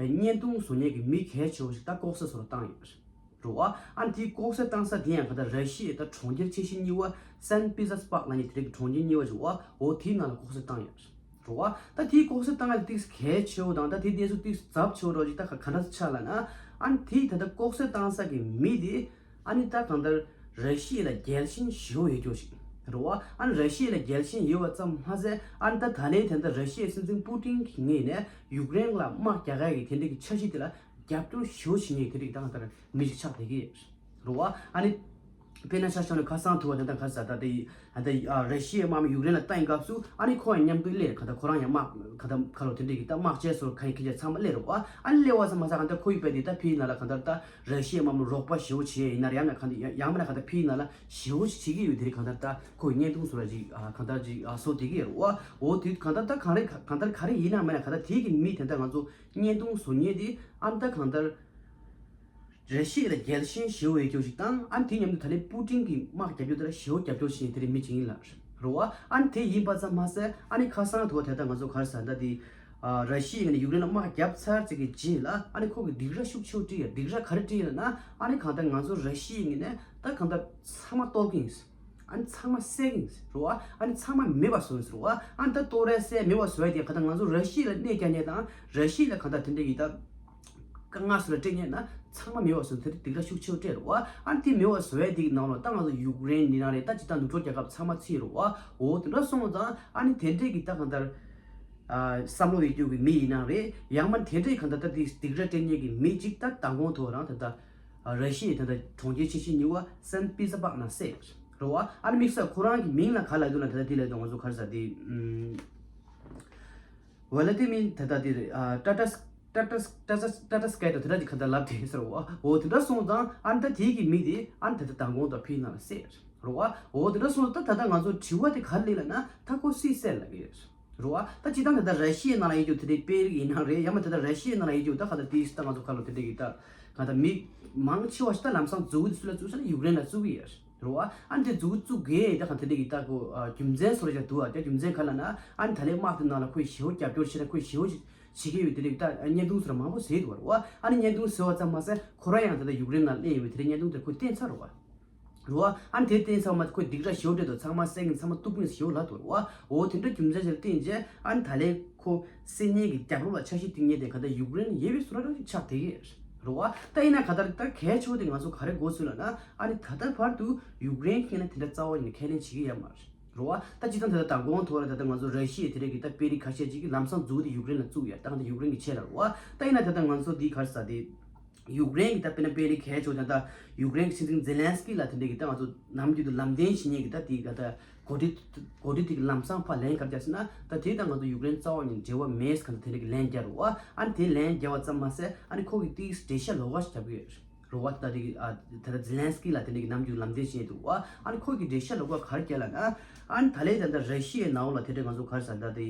བརྙན་ཐུང་བཟོ་མཁན་གྱི་མི་གལ་ཆེ་བ་ཞིག་ད་ལྐོག་ཟ་བཟོ་ར་བཏང་ཡོད་པ་རེད། རེད་བ། ཨ་ནི་དེའི་ལྐོག་ཟ་བཏང་ས་དེ་ཡང་ག་ད་ར་ཤི་ཡའི་ད་གྲོང་ཁྱེར་ཆེ་ཤོས་གཉིས་པ་སན་པི་ཏེར་སི་པག་ལབ་མཁན་དེ་རིང་གི་གྲོང་ཁྱེར་གཉིས་པ་ཅིག་བ། འོ་དེའི་ནང་ལ་ལྐོག་ཟ་བཏང་ཡོད་རེད་བ། ད་དེའི་ལྐོག་ཟ་བཏང་ཡ་ཏིག་གལ་ཆེ་བོ་དང་ད་དེ་གནས་ཚུལ་ཏིག་ཚབས་ཆེ་བོ་འདྲ་ཅིག་ད་ག་ག་འདྲ་ཆགས་ལབ་ན། ཨ་ནི་དེའི་ད་ད་ལྐོག་ཟ་བཏང་ས་གི་མི་དེ་ཨ་ནི་ད་གང་ལྟར་ར་ཤི་ཡ་ལ་རྒྱལ་ཞེན་ཞེ་བོ་ཡོད་རྒྱུ་ཞིག་ རེད་བ། ཨ་ནི་ར་ཤི་ཡ་ལ་རྒྱལ་ཞེན་ཡོད་པ་ཙམ་མ་ཟད། ཨ་ནི་ད་ད་ལན་དེ་འདྲ་ར་ཤི་ཡའི་སྲིད་འཛིན་པུ་ཏིན་གྱི་ངོས་ནས་ཡུཀ་རེན་ལ་དམག་རྒྱག་ཡག་གི་དེ་འདྲ་གི་འཆར་གཞི་དེ་ལ་རྒྱབ་སྐྱོར་ཞེ་པོ་བྱེད་མཁན་དེ་འདྲ་གི་ད་གང་ལྟར་མི་ཞིག་ཆགས་བསྡད་ཀྱི་རེད་བ། ཨ་ནི་དཔེར་ན་ཆ་བཞག་ན་ཁ་སང་དུ་བ་དེ་འདྲ་ག་ས་ད་དེ་ད་ལྟ་ཨ་ར་ཤི་ཡའི་དམག་མི་ཡུཀ་རེན་ལ་བཏང་སྐབས་སུ། ཨ་ནི་ཁོ་ཡང་མཉམ་དུ་སླེབས། ག་ད་ཁོ་རང་ཡང་དམག་ག་ད་ཁ་ལོ་དེ་འདྲ་གི་ད་དམག་ཆས་སོགས་ག་ཡིན་ཁྱེད་ཅག་ཚང་མ་སླེབས་རེད་བ། ཨ་ནི་སླེབས་པ་ཙམ་མ་ཟད་ག་ད་ཁོ་ཡི་བས་དེ་ད་ཕིའི་ནང་ལ་ག་ད་ད་ར་ཤི་ཡའི་དམག་མི་རོགས་པ་ཞེ་པོ་བྱེད་ཡིན་ན་རེད། ཡང་ན་ག་ད་ཡང་མིན་ན་ག་ད་ཕིའི་ནང་ལ་ཞེ་པོ་ཞིག་བྱེད་ཀྱི་ཡོད། དེ་རིགས་གང་ལྟར་ད་ཁོས་བརྙན་ཐུང་བཟོ་ར་ཅིག་ཨ་གང་ལྟར་ཅིག་ཨ་བཟོ་བསྡད་ཀྱི་ཡོད་རེད་བ། འོ་དེ་གང་ལྟར་ད་གང་རེད་གང་ལྟར་ག་རེ་ཡིན་ན་མིན་ན་ག་ད་དེ་གི་མི་དེ་འདྲ་ང་ཚོ་བརྙན་ཐུང་བཟོ་མཁན་དེ་ཨ་ནི་ད་གང་ལྟར་ར་ཤི་ཡ་ལ་རྒྱལ་ཞེན་ཞེ་པོ་ཡོད་རྒྱུ་ཞིག་དང་། ཨ་ནི་དེ་མཉམ་དུ་ད་ལན་པུ་ཏིན་གྱི་དམག་རྒྱབ་རྒྱུ་དེ་ལ་ཞེ་པོ་རྒྱབ་སྐྱོར་བྱེད་མཁན་དེ་རིགས་མི་ཅིག་ཡིན་ལ་རེད་བ། ཨ་ནི་དེ་ཡིན་པ་ཙམ་མ་ཟད། ཨ་ནི་ཁ་སང་དུ་བ་དེ་ལྟར་ང་ཚོ་ག་རེ་ཟེར་ད་དེ། ཨ་ར་ཤི་ཡའི་ངོས་ནས་ཡུཀ་རེན་ལ་དམག་བརྒྱབ་ཚར་ཚར་གྱི་རྗེས་ལ། ཨ་ནི་ཁོ་གི་སྡིགས་ར་ཤུགས་ཆེ་བོ་སྤྲད་ཡ། སྡིགས་ར་ག་རེ་སྤྲད་ཡ་ལབ་ན། ཨ་ནི་གང་ལྟར་ང་ཚོ་ར་ཤི་ཡའི་ངོས་ནས་ད་གང་ལྟར་ཚང་མ་གཏོར་གྱི་ཡིན། ཨ་ནི་ཚང་མ་བསད་གྱི་ཡིན་ཟེར་བ། ཨ་ནི་ཚང་མ་མེད་པ་བཟོ་ཡིན་ཟེར་བ། ཨ་ནི་ད་གཏོར་ར་བསད་མེད་པ་བཟོ་ཡ་དེ་གང་ལྟར་ང་ཚོ་ར་ཤི་ཡ་ལ་གནོད་རྒྱག་མཁན་དང་ར་ཤི་ཡ་ལ་གང་ལྟར་དེ་འདྲ་གི་ད་དཀའ་ངལ་སུ་ལ་སྤྲད་མཁན་ན་ཚང་མ་མེད་པ་བཟོ་ཡ་དེ་སྡིགས་ར་ཤུགས་ཆེ་བོ་སྤྲད་རེད་བ། ཨ་ནི་དེ་མེད་པ་བཟོ་ཡ་དེ་གི་ནང་ལ་ད་ང་ཚོ་ཡུཀ་རེན་ཡིན་ན་རེད། ད་ཅི་ད་ནུབ་ཕྱོགས་རྒྱལ་ཁབ་ཚང་མ་ཚུད་རེད་བ། འོ་དེ་འདྲ་སོང་ཙང་ཨ་ནི་དེ་འདྲས་གི་ད་གང་ལྟར། ཨ་བསམ་བློ་ཡོད་རྒྱུ་གི་མི་ཡིན་ན་རེད། ཡང་མིན་དེ་འདྲའི་གང་ལྟར་ད་དེ་སྡིགས་ར་སྤྲད་མཁན་གྱི་མི་གཅིག་ད་མདང་དགོང་ཐོག་རང་ད་ལྟ་ཨ་ར་ཤི་ཡའི་ད་ལྟ་གྲོང་ཁྱེར་ཆེ་ཤོས་གཉིས་པ་སན་པི་ཛ་པག་ནང་བསད་རེད་བ། ཨ་ནི་དམིགས་བསལ་ཁོ་རང་གི་མིང་ལ་ག་ལབ་འདུག་ལབ་ན། ད་ལྟ་དེ་ལབ་དུས་ང་ཚོ་ག་རེ་ཟེར་དེ། ཨམ། ཝ་ལ་ཏི་མིར་ད་ལྟ་དེ་རེད། ཨ་ཊ་ཊ་ཊ་ཊ་ཊ་ཊ་སྐའི་དང་དེ་འདྲ་ཅིག་ག་འདྲ་ལབ་དེ་ཟེར་བ། འོ་དེ་འདྲ་སོང་ཙང་ཨ་ནི་ད་དེ་གི་མི་དེ་ཨ་ནི་ད་ལྟ་མདང་དགོང་ད་ཕིའི་ནང་ལ་བསད་རེད་བ། འོ་དེ་འདྲ་སོང་ཙང་ད་ད་ལྟ་ང་ཚོ་དྲི་བ་དེ་ག་རེ་སླེབས་ལབ་ན། ད་ཁོ་སུས་བསད་ལབ་ཀྱི་ཡོད་རེད་བ། ད་སྤྱིར་བཏང་ད་ལྟ་ར་ཤི་ཡའི་ནང་ལ་ཡོད་རྒྱུ་དེ་འདྲའི་དཔོན་རིགས་ཡིན་ན་རེད། ཡང་མིན་ད་ལྟ་ར་ཤི་ཡའི་ནང་ལ་ཡོད་རྒྱུ་ད་ག་ད་དེ་ད་ང་ཚོ་ག་ལོ་དེ་འདྲ་གི་ད་ག་ད་མི་མང་ཆེ་བ་ཞིག་ད་ལམ་སང་མཛུབ་གུ་དེ་སུ་ལ་བཙུགས་ས་ན་ཡུཀ་རེན་ལ་བཙུགས་ཀྱི་ཡོད་རེད་བ། ཨ་ནི་དེ་མཛུབ་གུ་བཙུགས་དགོས་ད་ག་དེ་འདྲ་གི་ད་ཁོ་རྒྱུ་མཚན་བཟོ་འདྲ་ཅིག་འདུག་བ། ད་རྒྱུ་མཚན་ག་ལབ་ན། ཨ་ནི་ད་ལན་དམག་དེ་ནང་ལ་ཁོས་ཞེ་པོ་རྒྱབ་སྐྱོར་བྱས་ན་ཁོས་ཞེ་པོ་བྱེད་ཀྱི་ཡོད་དེ་འདྲ་གི་ད་བརྙན་ཐུང་ཟེར་བ་མང་པོ་བཟོས་འདུག་བ། ཨ་ནི་བརྙན་ཐུང་བཟོས་པ་ཙམ་མ་ཟད་ཁོ་རང་ཡང་ད་ལྟ་ཡུཀ་རེན་ནང་སླེབས་ཡོད་པའི་དེ་འདྲའི་བརྙན་ཐུང་དེ་ཁོས་བསྟན་ཚར་རེད་བ། རེད་བ། ཨ་ནི་དེ་བསྟན་ཚར་མ་ཁོས་སྡིགས་ར་ཞེ་པོ་སྤྲད་འདུག་ཚང་མ་བསད་ཀྱི་ཡིན། ཚང་མ་གཏུབ་ཀྱི་ཡིན་ཟེར་ཞེ་པོ་ལབ་འདུག་བ། འོ་དེ་འདྲ་རྒྱུ་མཚན་ཅིག་ལ་བརྟེན་བྱས་ཨ་ནི་ད་ལན་ཁོ་བསད་མཁན་གྱི་རྒྱབ་ལོགས་ལ་འཆར་གཞི་བཏིང་མཁན་དེ་ག་ད་ཡུཀ་རེན་ཡིན་པའི་བཟོ་འདྲ་ཅིག་ཆགས་བསྡད་ཀྱི་རེད་བ། ད་ཡིན་ན་ག་ད་ད་གལ་ཆེ་བོ་དེ་ང་ཚོ་ག་རེ་གོ་ཚུལ་ལབ་ན། ཨ་ནི་ད་ལྟ་བར་དུ་ཡུཀ་རེན་གྱིས་ནི་དེ་འདྲ་རྩ་བ་ཉིད་ནས་ཁས་ལེན་བྱེད་ཀྱི་ཡོད་མ་རེད། རེད་བ། ད་སྤྱིར་བཏང་ད་ལྟ་མདང་དགོང་ཐོག་ལ་ད་ལྟ་ང་ཚོ་ར་ཤི་ཡའི་དེ་འདྲ་གི་ད་དཔོན་རིགས་ཁ་ཤས་ཅིག་གིས་ལམ་སང་མཛུབ་གུ་དེ་ཡུཀ་རེན་ལ་བཙུགས་ཡ། ད་གང་ལྟར་ཡུཀ་རེན་གྱི་ཆེད་ལ་རེད་བ། ད་ཡིན་ན་ད་ལྟ་ང་ཚོ་འདི་ག་རེ་ཟེར་དེ། ཡུཀ་རེན་གྱི་ད་དཔེར་ན་དཔོན་རིགས་གལ་ཆེ་བ་ད་ལྟ་ཡུཀ་རེན་གྱི་སྲིད་འཛིན་ཛེ་ལན་སི་ཀི་ལ་དེ་འདྲ་གི་ད་ང་ཚོ་ནམ་རྒྱུན་དུ་ལམ་སྟོན་བྱེད་མཁན་གྱི་ད་དེ་ག་ད་འགོ་ཁྲིད་འགོ་ཁྲིད་དེ་གི་ལམ་སང་ཕར་ལན་ག་རེ་བརྒྱབ་ཟེར་ན། ད་དེ་དང་ང་ཚོ་ཡུཀ་རེན་རྩ་བ་ཉིད་འབྲེལ་བ་མེད་ཟེར་ག་ད་དེ་འདྲ་གི་ལན་བརྒྱབ་རེད་བ། ཨ་ནི་དེ་ལན་བརྒྱབ་པ་ཙམ་མ་ཟད་ཨ་ནི་ཁོ་གིས་དེའི་འགྲེལ་བཤད་ལོགས་ཀ་ཞིག་བརྒྱབ་ཀྱི་ཡོད་རེད། རེད་བ། ད་དེ་གི་ཨ་ད་ད་ཛེ་ལན་སི་ཀི་ལ་དེ་འདྲ་གི་ནམ་རྒྱུན་ལམ་སྟོན་བྱེད་མཁན་འདུག་བ། ཨ་ནི་ཁོ་གིས་འགྲེལ་བཤད་ལོགས་ཀ་ག་རེ་བརྒྱབ་ལབ་ན། ཨ་ནི་ད་ལན་ད་ལྟ་ར་ཤི་ཡའི་ནང་ལ་དེ་འདྲ་ང་ཚོ་ག་རེ་ཟེར་ད་དེ།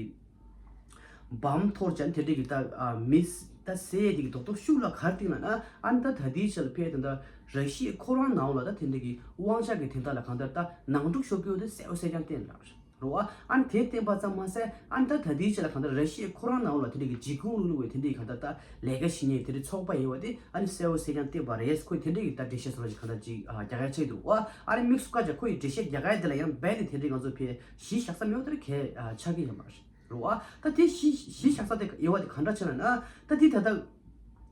བམ་ཐོར་ཅན་དེ་འདྲ་གི་ད་ཨ་མི་ད་བསད་དེ་གི་རྡོག་རྡོག་ཤུགས་ལ་ག་རེ་བཏིང་ལབ་ན། ཨ་ནི་ད་ད་ལྟའི་ཆ་ལ་ཕེ་ད་ད་ར་ཤི་ཡའི་ཁོ་རང་ནང་ལ་ད་དེ་འདྲ་གི་དབང་ཆ་གི་དོན་དག་ལ་གང་ལྟར་ད་ནང་འཁྲུག་ཤོར་རྒྱུ་དེ་གསལ་པོ་གསལ་རྐྱང་བསྟན་ལ་རེད་བ། ཨ་ནི་དེ་བསྟན་པ་ཙམ་མ་ཟད་ཨ་ནི་ད་ད་ལྟའི་ཆ་ལ་གང་ལྟར་ར་ཤི་ཡའི་ཁོ་རང་ནང་ལ་དེ་འདྲ་གི་འཇིགས་སྐུལ་བླུག་བླུག་པའི་དེ་འདྲ་གི་གང་ལྟར་ད་ལས་ཀ་བྱེད་མཁན་དེ་འདྲའི་ཚོགས་པ་ཡིན་པ་དེ་ཨ་ནི་གསལ་པོ་གསལ་རྐྱང་བསྟན་པ་རེད། ཁོས་དེ་འདྲ་གི་ད་འགྲེལ་བཤད་སོགས་ལ་ཅིག་གང་ལྟར་ཅིག་ཨ་རྒྱག་ཡ་ཆགས་འདུག་བ། ཨ་ནི་དམིགས་སུ་བཀར་བྱས་ཁོ་ཡི་འགྲེལ་བཤད་རྒྱག་ཡ་དེ་ལ་ཡང་རྦད་དེ་དེ་འདྲའི་ང་ཚོ་ཕེ་གཞི་བཞག་ས་མེད་པ་དེ་འདྲ་གལ་ཨ་ཆགས་ཀྱི་ཡོད་མ་རེད། རེད་བ། ད་དེ་གཞི་གཞི་བཞག་ས་དེ་ཡོད་པ་དེ་ག་འདྲ་ཆགས་ན་ན། ད་དེ་ད་ལྟ་ད་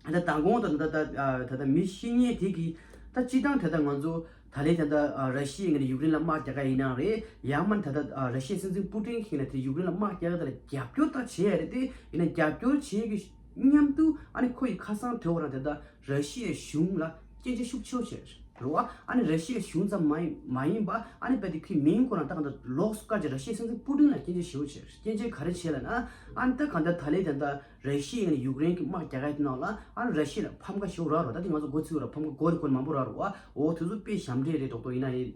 ལྟ་མདང་དགོང་དང་ད་ལྟ་ད་ལྟ་མི་ཤི་མཁན་དེ་གིས་ད་སྤྱིར་བཏང་ད་ལྟ་ང་ཚོ་ད་ལན་ད་ལྟ་ཨ་ར་ཤི་ཡའི་ངོས་ནས་ཡུཀ་རེན་ལ་དམག་རྒྱག་ག་ཡིན་ན་རེད། ཡང་མིན་ད་ལྟ་ཨ་ར་ཤི་ཡའི་སྲིད་འཛིན་པུ་ཏིན་གྱིས་ན་དེ་ཡུཀ་རེན་ལ་དམག་རྒྱག་ག་དེ་ལ་རྒྱབ་སྐྱོར་ད་བྱེད་ཡ་རེད་དེ། ཡིན་ན་རྒྱབ་སྐྱོར་བྱེད་ཀྱི་མཉམ་དུ་ཨ་ནི་ཁོ་ཡི་ཁ་སང་དེ་བ་རང་ད་ལྟ་ར་ཤི་ཡའི་གཞུང་ལ་སྐྱོན་བརྗོད་ཤུགས་ཆེ་བོ་བྱས་རེད་བ། ཨ་ནི་ར་ཤི་ཡའི་གཞུང་ཙམ་མ་ཡིན་མ་ཡིན་པ་ཨ་ནི་རྦད་དེ་ཁོའི་མིང་ཁོ་རང་ད་གང་ལྟར་ལོགས་སུ་བཀར་བྱས་ར་ཤི་ཡའི་སྲིད་འཛིན་པུ་ཏིན་ལ་སྐྱོན་བརྗོད་ཞེ་པོ་བྱས། སྐྱོན་བརྗོད་ག་རེ་བྱས་ལབ་ན། ཨ་ནི་ད་གང་ལྟར་ད་ལན་ད་ལྟ་ར་ཤི་ཡའི་ཡུཀ་རེན་གྱི་དམག་རྒྱག་ཡ་དེ་ནང་ལ་ཨ་ནི་ར་ཤི་ཡ་ལ་ཕམ་ཁ་ཞེ་པོ་རག་རོགས། ད་དེ་ང་ཚོ་མགོ་ཚོས་ར་ཕམ་ཁ་མགོ་ནས་མགོ་ནས་མང་པོ་རག་རོགས། འོ་དེ་ཚོ་དཔེ་ཞབས་འདྲེན་རེད་རྡོག་རྡོག་ཡིན་ན་ཡིན།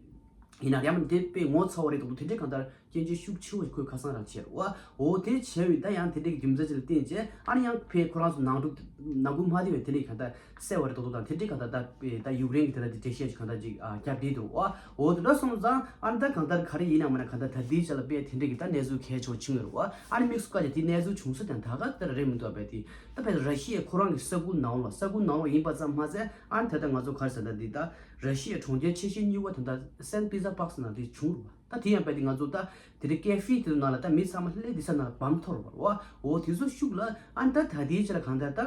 ཡིན་ན་ཡང་དེ་དཔེ་ངོ་ཚ་བོ་རེད་འདུག་དེ་འདྲའི་གང་ལྟར་སྐྱོན་བརྗོད་ཤུགས་ཆེ་བོ་ཁོས་ཁ་སང་རང་བྱས་རེད་བ། འོ་དེ་བྱས་པའི་ད་ཡང་དེ་འདྲའི་རྒྱུ་མཚན་ཅིག་ལ་བརྟེན་བྱས་ཨ་ནི་ཡང་ཕེ་ཁོ་རང་ཚོ་ནང་འཁྲུག་ནང་ཁུལ་མ་བདེ་བའི་དེ་འདྲའི་གང་ལྟར་སེལ་བ་རེད་འདུག་དང་། དེ་འདྲའི་གང་ལྟར་ད་ད་ཡུཀ་རེན་གྱི་དེ་ལྟར་དེ་འགྲེལ་བཤད་ཅིག་གང་ལྟར་ཅིག་བརྒྱབ་བསྡད་འདུག་བ། འོ་དེ་འདྲ་སོང་ཙང་ཨ་ནི་ད་གང་ལྟར་ག་རེ་ཡིན་ན་མིན་ན་གང་ལྟར་ད་ལྟའི་ཆ་ལ་དཔེ་དེ་འདྲའི་གི་ད་གནས་ཚུལ་གལ་ཆེ་བོ་བྱུང་ཡོད་རེད་བ། ཨ་ནི་དམིགས་སུ་བཀར་བྱས་དེ་གནས་ཚུལ་བྱུང་ས་དང་ད་ག་ལྟར་རེད་མི་འདུག་བས་དེ་ད་ཕེ་ར་ཤི་ཡའི་ཁོ་རང་གི་ས་ཁུལ་ནང་ལ་ས་ཁུལ་ནང་ལ་ཡིན་པ་ཙམ་མ་ཟད་ཨ་ནི་ད་ལྟ་ང་ཚོ་ག་རེ་ཟེར་ད་འདི་ད། ར་ཤི་ཡའི་གྲོང་ཁྱེར་ཆེ་ཤོས་གཉིས་པ་དེ་འདྲ་སན་པི་ཛ་པག་སི་ནང་དེ་བྱུང་རུང་བ། ད་དེ་ཡང་རྦད་དེ་ང་ཚོ་ད་དེ་འདྲའི་ཀེ་ཧྥེ་དེ་ཚོ་ནང་ལ་ད་མི་ཚང་མ་སླེབས་དེ་ས་ནང་ལ་བམ་ཐོར་བ་རེད་བ། འོ་དེ་ཚོ་ཤུགས་ལ་ཨ་ནི་ད་ད་ལྟའི་ཆ་ལ་གང་ལྟར་ད་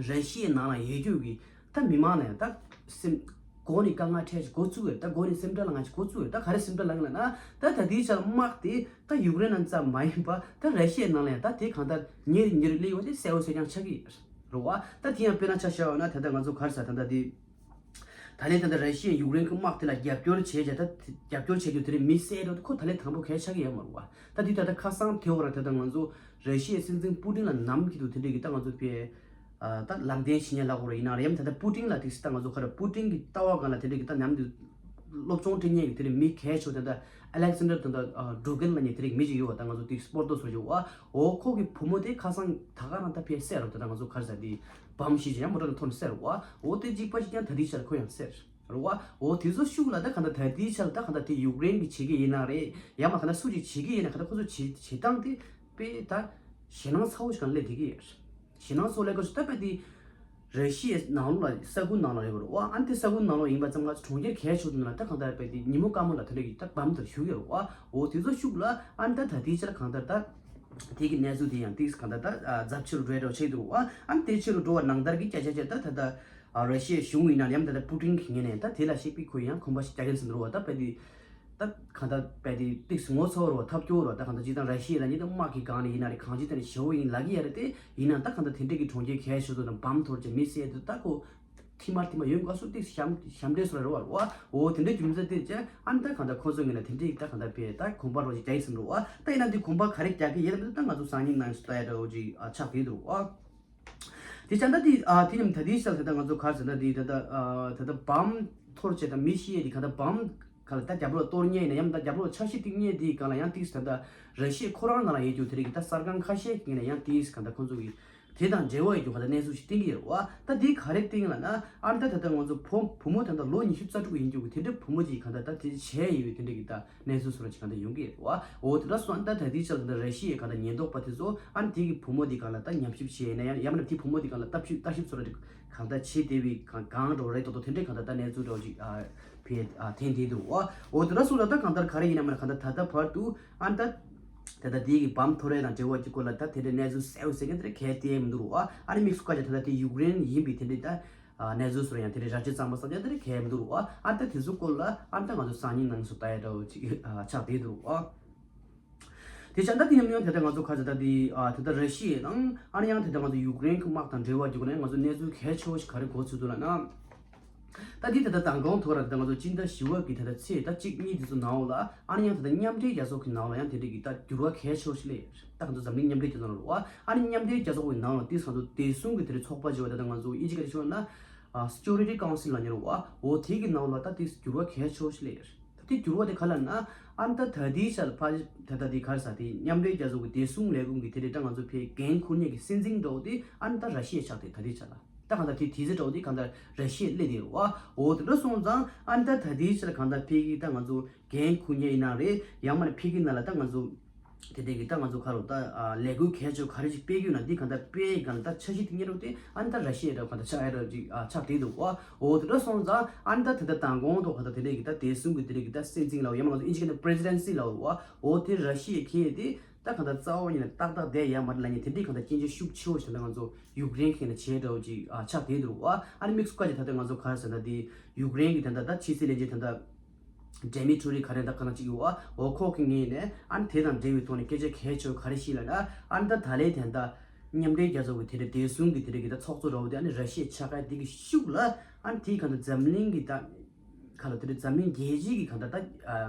ར་ཤི་ཡའི་ནང་ལ་ཡོད་རྒྱུ་གི་ད་མི་མང་ལ་ཡང་ད་སེམས་ མགོ་ནས་དཀའ་ངལ་འཕྲད་ཅིག་འགོ་བཙུགས་ཡོད། ད་མགོ་ནས་སེམས་ཁྲལ་ལ་ང་ཅིག་འགོ་བཙུགས་ཡོད། ད་ག་རེ་སེམས་ཁྲལ་ལ་ང་ལ་ན་ད་ད་ལྟའི་ཆར་དམག་དེ་ད་ཡུཀ་རེན་ནང་ཙམ་མ་ཡིན་པ་ད་ར་ཤི་ཡའི་ནང་ལ་ཡང་ད་དེ་གང་ལྟར་ཉེ་རུ་ཉེ་རུ་སླེབས་ཡོད་དེ་གསལ་པོ་གསལ་རྐྱང་ཆགས་ཀྱི་ཡོད་རེད་བ། ད་དེ་ཡང་དཔེར་ན་ཆ་བཞག་ཡོད་ན་ད་ལྟ་ང་ཚོ་ག་རེ་ཟ་ད་ལྟ་དེ། ད་ལན་ད་ལྟ་ར་ཤི་ཡས་ཡུཀ་རེན་གྱི་དམག་དེ་ལ་རྒྱབ་སྐྱོར་བྱས་བྱས་ད་རྒྱབ་སྐྱོར་བྱེད་རྒྱུ་དེ་རིང་མི་བསད་འགྲོ་ཁོ་ད་ལན་དང་པོ་གལ་ཆགས་ཀྱི་ཡོད་མ་རེད་བ། ད་འདི་ད་ལྟ་ཁ་སང་དེ་འོག་ར་ད་ལྟ་ང་ཚོ་ར་ཤི་ཡའི་སྲིད་འཛིན་པུ་ཏིན་ལ་ནམ་གྱི་འདུག་དེ་འདྲས་ཀྱི་ད་ང་ཚོ་ཕའི་ད་ལམ་སྟོན་བྱེད་ཉན་ལ་གོ་ར་ཡིན་ན་རེད་ཡམ་ད་ལྟ་པུ་ཏིན་ལ་དེ་ད་ང་ཚོ་ཁ་ར་པུ་ཏིན་གྱི་ལྟ་བ་སྒང་ལ་དེ་འདྲས་ཀྱི་ད་ནམ་དུ་སློབ་སྦྱོང་སྤྲད་ཉན་གྱི་དེ་འདྲས་མི་གལ་ཆེ་ད་ལྟ་ཨ་ལེག་སན་ཌར་ད་ལྟ་ཌུ་གན་ལ་ཉན་དེ་འདྲས་མི་ཅིག་ཡོད་བ། ད་ང་ཚོ་དེ་སྤོར་ཏོ་སོ་ཡོད་བ། འོ་ཁོ་གི་བུ་མོ་དེ་ཁ་སང་ད་ག་རང་ད་ཕའི་བསད་རོ་ད་ད་ང་ཚོ་ཁ་ར་ཟ་དེ། བམ་ཞིག་ཅིག་ཡང་མོ་ཊ་ནང་ཐོན་ནས་བསད་རེད་བ། འོ་དེ་གཅིག་པ་ཞིག་ཀྱང་ད་ལྟའི་ཆར་ཁོ་ཡང་བསད་རེད་བ། འོ་དེ་ཚོ་ཤུགས་ལ་ད་གང་ལྟར་ད་ལྟའི་ཆར་ད་གང་ལྟར་དེ་ཡུཀ་རེན་གྱིས་བྱེད་ཀྱི་ཡིན་ན་རེད། ཡང་མ་གང་ལྟར་སུ་གཅིག་བྱེད་ཀྱི་ཡིན་ན་གང་ལྟར་ཁོ་ཚོ་བྱེད་བྱེད་སྟངས་དེ་དཔེ་ད་ཞེད་སྣང་ཚ་བོ་ཞིག་གང་སླེབས་བསྡད་ཀྱི་ཡོད་རེད། ཞེད་སྣང་ཚ་བོ་སླེབས་སྐབས་སུ་ད་དཔེ་དེ་ར་ཤི་ཡའི་ནང་ལོགས་ལ་ས་ཁུལ་ནང་ལ་རེད་བ། འོ་ཨ་ནི་དེ་ས་ཁུལ་ནང་ལོགས་ཡིན་པ་ཙམ་ང་ཚོ་གྲོང་ཁྱེར་གལ་ཆེ་བོ་དེ་ནང་ལ་ད་གང་ལྟར་དཔེ་དེ་ཉིན་མོ་དཀར་མོ་ལ་དེ་འདྲ་གི་ད་བམ་དེ་བཞུགས་ཡོད་རེད་བ། འོ་དེ་ཚོ་ཤུགས་ལ་ཨ་ནི་ད་ད་ལྟའི་ཆར་གང་ལྟར་ད། དེ་གི་གནས་ཚུལ་དེ་ཡང་ཏིག་གང་ལྟར་ད་ཛབ་ཆེ་རུ་འགྲོ་ཡ་འདྲ་བོ་ཆགས་འདུག་བ། ཨ་ནི་དེ་ཆེ་རུ་འགྲོ་བ་ནང་ལྟར་གྱི་སྐད་ཆ་བཤད་ད་ད་ལྟ་ར་ཤི་ཡའི་གཞུང་ཡིན་ན་ཡང་ད་ལྟ་པུ་ཏིན་གྱི་ངོས་ནས་ད་དེ་ལ་ཤེས་པའི་ཁོ་ཡང་གོམ་པ་ཞིག་རྒྱག་གིན་ཟིན་འདུག་བ། ད་དཔེ་དེ་ད་གང་ལྟར་དཔེ་དེ་ཏིག་ངོ་ཚ་བོ་རུ་བ་ཐབས་སྐྱོ་བོ་རུ་བ། ད་གང་ལྟར་ཅི་ད་ར་ཤི་ཡ་ལ་ཉིད་དུ་དམག་གི་སྒང་ནས་ཡིན་ན་རེད་གང་ཅི་ད་ནས་ཞེ་བོ་ཡིན་ལབ་ཀྱི་ཡ་རེད། དེ་ཡིན་ན་ད་གང་ལྟར་དེ་འདྲས་ཀྱི་གྲོང་ཁྱེར་གལ་ཆེ་ཚོ་དང་བམ་འཐོར་བྱས་མི་བསད་དུ་ད་ཁོ། ཐིག་དམར་ཐིག་དམར་ཡོང་དགའ་སུ་ཏིག་ཞམ་ཞམ་འདྲེས་སུ་ར་རོ་བ་རོ་བ། འོ་དེ་འདྲའི་རྒྱུ་མཚན་དེ་ཅན་ཨ་ནི་ད་གང་ལྟར་ཁོ་ཚོ་ངོས་ནས་དེ་འདྲའི་ད་གང་ལྟར་བས་ད་གོམ་པ་རོ་ཞིག་རྒྱག་ཡིན་ཟིན་རོ་བ། ད་ཡིན་ན་འདི་གོམ་པ་ག་རེ་རྒྱག་གི་ཡིན་ལབ་ད་ང་ཚོ་སང་ཉིན་ནང་སུ་ལྟ་ཡ་འདྲ་བོ་ཅིག་ཨ་ཆགས་ཡོད་འདུག་བ། དེ་ཅན་ད་དེ་ཨ་དེ་ནི་ད་དེའི་ཤག་ད་ད་ང་ཚོ་གར་ཟེར་ན་དེ་ད་ད་ཨ་ད་ད་བམ་འཐོར་བྱས་ད་མི་ཤི་ཡས་དེ་གང་ལྟར་བམ་ག་ལ་ད་རྒྱབ་ལོགས་གཏོར་ཉེ་ཡིན་ན་ཡང་ད་རྒྱབ་ལོགས་ཆ་ཤི་ཏིག་ཉེ་དེའི་གང་ལ་ཡང་ཏིག་ད་ད་ར་ཤི་ཡ་ཁོ་རང་ནང་ལ་ཡོད་རྒྱུ་དེ་རིགས་ད་གསར་ཁང་ཁ་ཤས་ཀྱི་ནས་ཡང་ཏིག་གང་ལྟར་ཁོ་ཚོ་གི་དེ་དང་འབྲེལ་བ་ཡོད་རྒྱུ་ག་ད་གནས་ཚུལ་ཞིག་བསྟན་གྱི་ཡོད་རེད་བ། ད་དེ་ག་རེ་བསྟན་ལ་ན་ཨ་ནི་ད་ད་ལྟ་ང་ཚོ་བུ་བུ་མོ་ད་ལྟ་ལོ་ཉི་ཤུ་རྩ་དྲུག་ཡིན་རྒྱུ་གི་དེ་འདྲའི་བུ་མོ་ཅིག་ག་ད་ད་དེ་བྱས་ཡོད་པའི་དེ་འདྲ་གི་ད་གནས་ཚུལ་སོགས་ཅིག་ག་ད་ཡོང་གི་ཡོད་རེད་བ། འོ་དེ་འདྲ་སོང་ཨ་ནི་ད་ད་དེའི་ཆར་ད་ད་ར་ཤི་ཡའི་ག་ད་ཉེན་རྟོག་པ་དེ་ཚོ་ཨ་ནི་དེ་གི་བུ་མོ་དེ་ག་ལ་ད་ཉམས་ཞིབ་བྱས་ཡིན་ན་ཡང་ཡང་མིན་ན་དེ་བུ་མོ་དེ་ག་ལ་ལྟ་ཞིབ་ལྟ་ཞིབ་སོགས་ར་གང་ད་བྱེད་བསྡད་པའི་གང་གང་འགྲོ་རེད་དོ་དོ་དེ་འདྲའི་ག་ད་ད་གནས་ཚུལ་འདྲ་ཅིག་ཨ་ཕེ་ཨ་ཐེན་དེ་འདུག་བ། འོ་དེ་འདྲ་སོང་ད་ད་གང་ལྟར་ག་རེ་ཡིན་ན་མིན་ན་ག་ད་ད་ད་བར་དུ་ཨ་ནི་ད། དེ་ལྟར་དེའི་གི་བམ་འཐོར་ཡས་དང་འབྲེལ་བ་གྱི་སྐོར་ལ་ད་དེ་འདྲའི་གནས་ཚུལ་གསལ་བོ་གསལ་མཁན་དེ་འདྲ་གལ་ཏེ་མི་འདུག་རོ། ཨ་ནི་དམིགས་སུ་བཀར་ཀྱང་དེ་ལྟར་དེ་ཡུཀ་རེན་ཡིན་པའི་དེ་འདྲའི་ད་གནས་ཚུལ་སོགས་ཡང་དེ་འདྲའི་ར་སྤྲོད་གཙང་མ་བསམ་ཀྱང་དེ་འདྲ་གལ་མི་འདུག་རོ། ཨ་ནི་ད་དེ་ཚོ་སྐོར་ལ་ཨ་ནི་ད་ང་ཚོ་སང་ཉིན་ནང་སུ་ལྟ་ཡ་འདྲ་བོ་ཅིག་ཆགས་བསྡད་འདུག་རོ། དེ་ཆ་ད་དེ་ཡང་ཡང་དེ་ལྟར་ང་ཚོ་ཁ་ཚ་ད་དེ་དེ་ལྟར་ར་ཤི་ཡ་དང་ཨ་ནི་ཡང་དེ་ལྟར་ང་ཚོ་ཡུཀ་རེན་གྱི་དམག་དང་འབྲེལ་བ་རྒྱུ་ནས་ང་ཚོ་གནས་ཚུལ་གལ་ཆེ་བོ་ཞིག་ག་རེ་གོ་ཚུལ་འདུག་ལབ་ན། ད་འདི་ད་ལྟ་མདང་དགོང་ཐོག་ར་ད་ང་ཚོ་སྤྱི་ཟླ་བཞི་པ་གི་ད་ལྟ་ཚེས་ད་གཅིག་གཉིས་དེ་ཚོ་ནང་ལ་ཨ་ནི་ཡང་ད་ལྟ་མཉམ་འབྲེལ་རྒྱལ་ཚོགས་ཀྱི་ནང་ལ་ཡང་དེ་འདྲ་གི་ད་འགྱུར་བ་གལ་ཆེ་བོ་ཞིག་སླེབས་ཡོད་རེད། ད་ང་ཚོ་འཛམ་གླིང་མཉམ་འབྲེལ་རྒྱལ་ཚོགས་ནང་ལ་རེད་བ། ཨ་ནི་མཉམ་འབྲེལ་རྒྱལ་ཚོགས་ཀྱི་ནང་ལ་དེ་ང་ཚོ་བདེ་སྲུང་གི་དེ་འདྲ་ཚོགས་པ་ཅིག་ཡོད་ད་ལྟ་ང་ཚོ་ཨིན་ཇི་སྐད་ཆ་ཤོད་ན་Security Council ལབ་ནི་རེད་བ། འོ་དེ་གི་ནང་ལ་ད་དེ་འགྱུར་བ་གལ་ཆེ་བོ་ཞིག་སླེབས་ཡོད་རེད། ད་དེ་འགྱུར་བ་དེ་ག་ལབ་ན་ཨ་ནི་ད་ད་དེའི་ཆ་ལ་ཕ་ད་ད་དེ་ག་རེ་ཟ་དེ་མཉམ་འབྲེལ་རྒྱལ་ཚོགས་ཀྱི་བདེ་སྲུང་ལས་ཁུངས་ཀྱི་དེ་འདྲ་ད་ང་ཚོ་ཕའི་འགན་འཁུར་མཁན་གྱི་སྲིད་འཛིན་འདྲ་བོ་དེ་ཨ་ནི་ད་ར་ཤི་ཡ་ཆགས་དེ་ད་དེའི་ཆ་ལ། ད་གང་ལྟར་དེ་དེ་ཚེ་འདྲ་བོ་དེ་གང་ལྟར་ར་ཤི་ཡའི་སླེབས་དེ་རེད་བ། འོ་དེ་འདྲ་སོང་ཙང་ཨ་ནི་ད་ད་དེའི་ཕྱིར་གང་ལྟར་ཕ་གི་ད་ང་ཚོ་འགན་འཁུར་མཁན་ཡིན་ན་རེད། ཡང་མིན་ན་ཕ་གི་ནང་ལ་ད་ང་ཚོ་དེ་འདྲས་ཀྱི་ད་ང་ཚོ་ག་རེ་ད་ལས་འགུལ་གལ་ཆེ་ག་རེ་ཅིག་སྤེལ་གྱི་ཡོད་ན་འདི་གང་ལྟར་སྤེལ་ཡི་གང་ལྟར་འཆར་གཞི་དེ་གཉེར་རོགས་དེ་ཨ་ནི་ད་ར་ཤི་ཡའི་འདྲ་བོ་གང་ལྟར་ཆགས་ཡ་འདྲ་བོ་ཅིག་ཆགས་བསྡད་འདུག་བ། འོ་དེ་འདྲ་སོང་ཙང་ཨ་ནི་ད་དེ་འདྲ་མདང་དགོང་ཐོག་གང་ལྟར་དེ་འདྲས་ཀྱི་ད་བདེ་སྲུང་གི་དེ་འདྲས་ཀྱི་ད་སྲིད་འཛིན་ལ་ཡང་མིན་ང་ཚོ་ཨིན་ཇི་སྐད་ནས་Presidency ལ་བ། འོ་དེ་ར་ཤི་ཡའི་ཁེ་དེ། ད་གང་ལྟར་རྩ་བ་ཉིད་ནས་ཏག་ཏག་བསྡད་ཡ་མ་རེད་ལབ་མཁན་དེ་འདྲའི་གང་ལྟར་སྐྱོན་བརྗོད་ཤུགས་ཆེ་བོ་ཞིག་ད་ང་ཚོ་ཡུཀ་རེན་གྱི་ནས་བྱས་འདྲ་བོ་ཅིག་ཨ་ཆགས་བསྡད་འདུག་བ། ཨ་ནི་དམིགས་སུ་བཀར་ཅིག་ད་ལྟ་ང་ཚོ་ག་རེ་ཟེར་ན་དེ་ཡུཀ་རེན་གྱི་ད་ལྟ་ད་ཕྱི་སྲིད་བློན་ཆེན་ད་ལྟ་Dmytro ག་རེ་ད་ག་ན་ཅིག་ཡོད་བ། འོ་ཁོ་གི་ངོས་ནས་ཨ་ནི་དེ་དང་འབྲེལ་བའི་ཐོག་ནས་སྐད་ཆ་གལ་ཆེ་བོ་ག་རེ་ཞིག་ལབ་ན་ཨ་ནི་ད་ད་ལན་དེ་ད་མཉམ་འབྲེལ་རྒྱལ་ཚོགས་ཀྱི་དེ་འདྲ་བདེ་སྲུང་གི་དེ་འདྲ་གི་ད་ཚོགས་གཙོ་འདྲ་བོ་དེ་ཨ་ནི་ར་ཤི་ཡ་ཆགས་ཁ་དེ་གི་ཤུགས་ལ་ཨ་ནི་དེའི་གང་ལྟར་འཛམ་གླིང་གི་ད་ག་ལ་དེ་འདྲ་འཛམ་གླིང་རྒྱལ་སྤྱི་གི་གང་ལྟར་ད་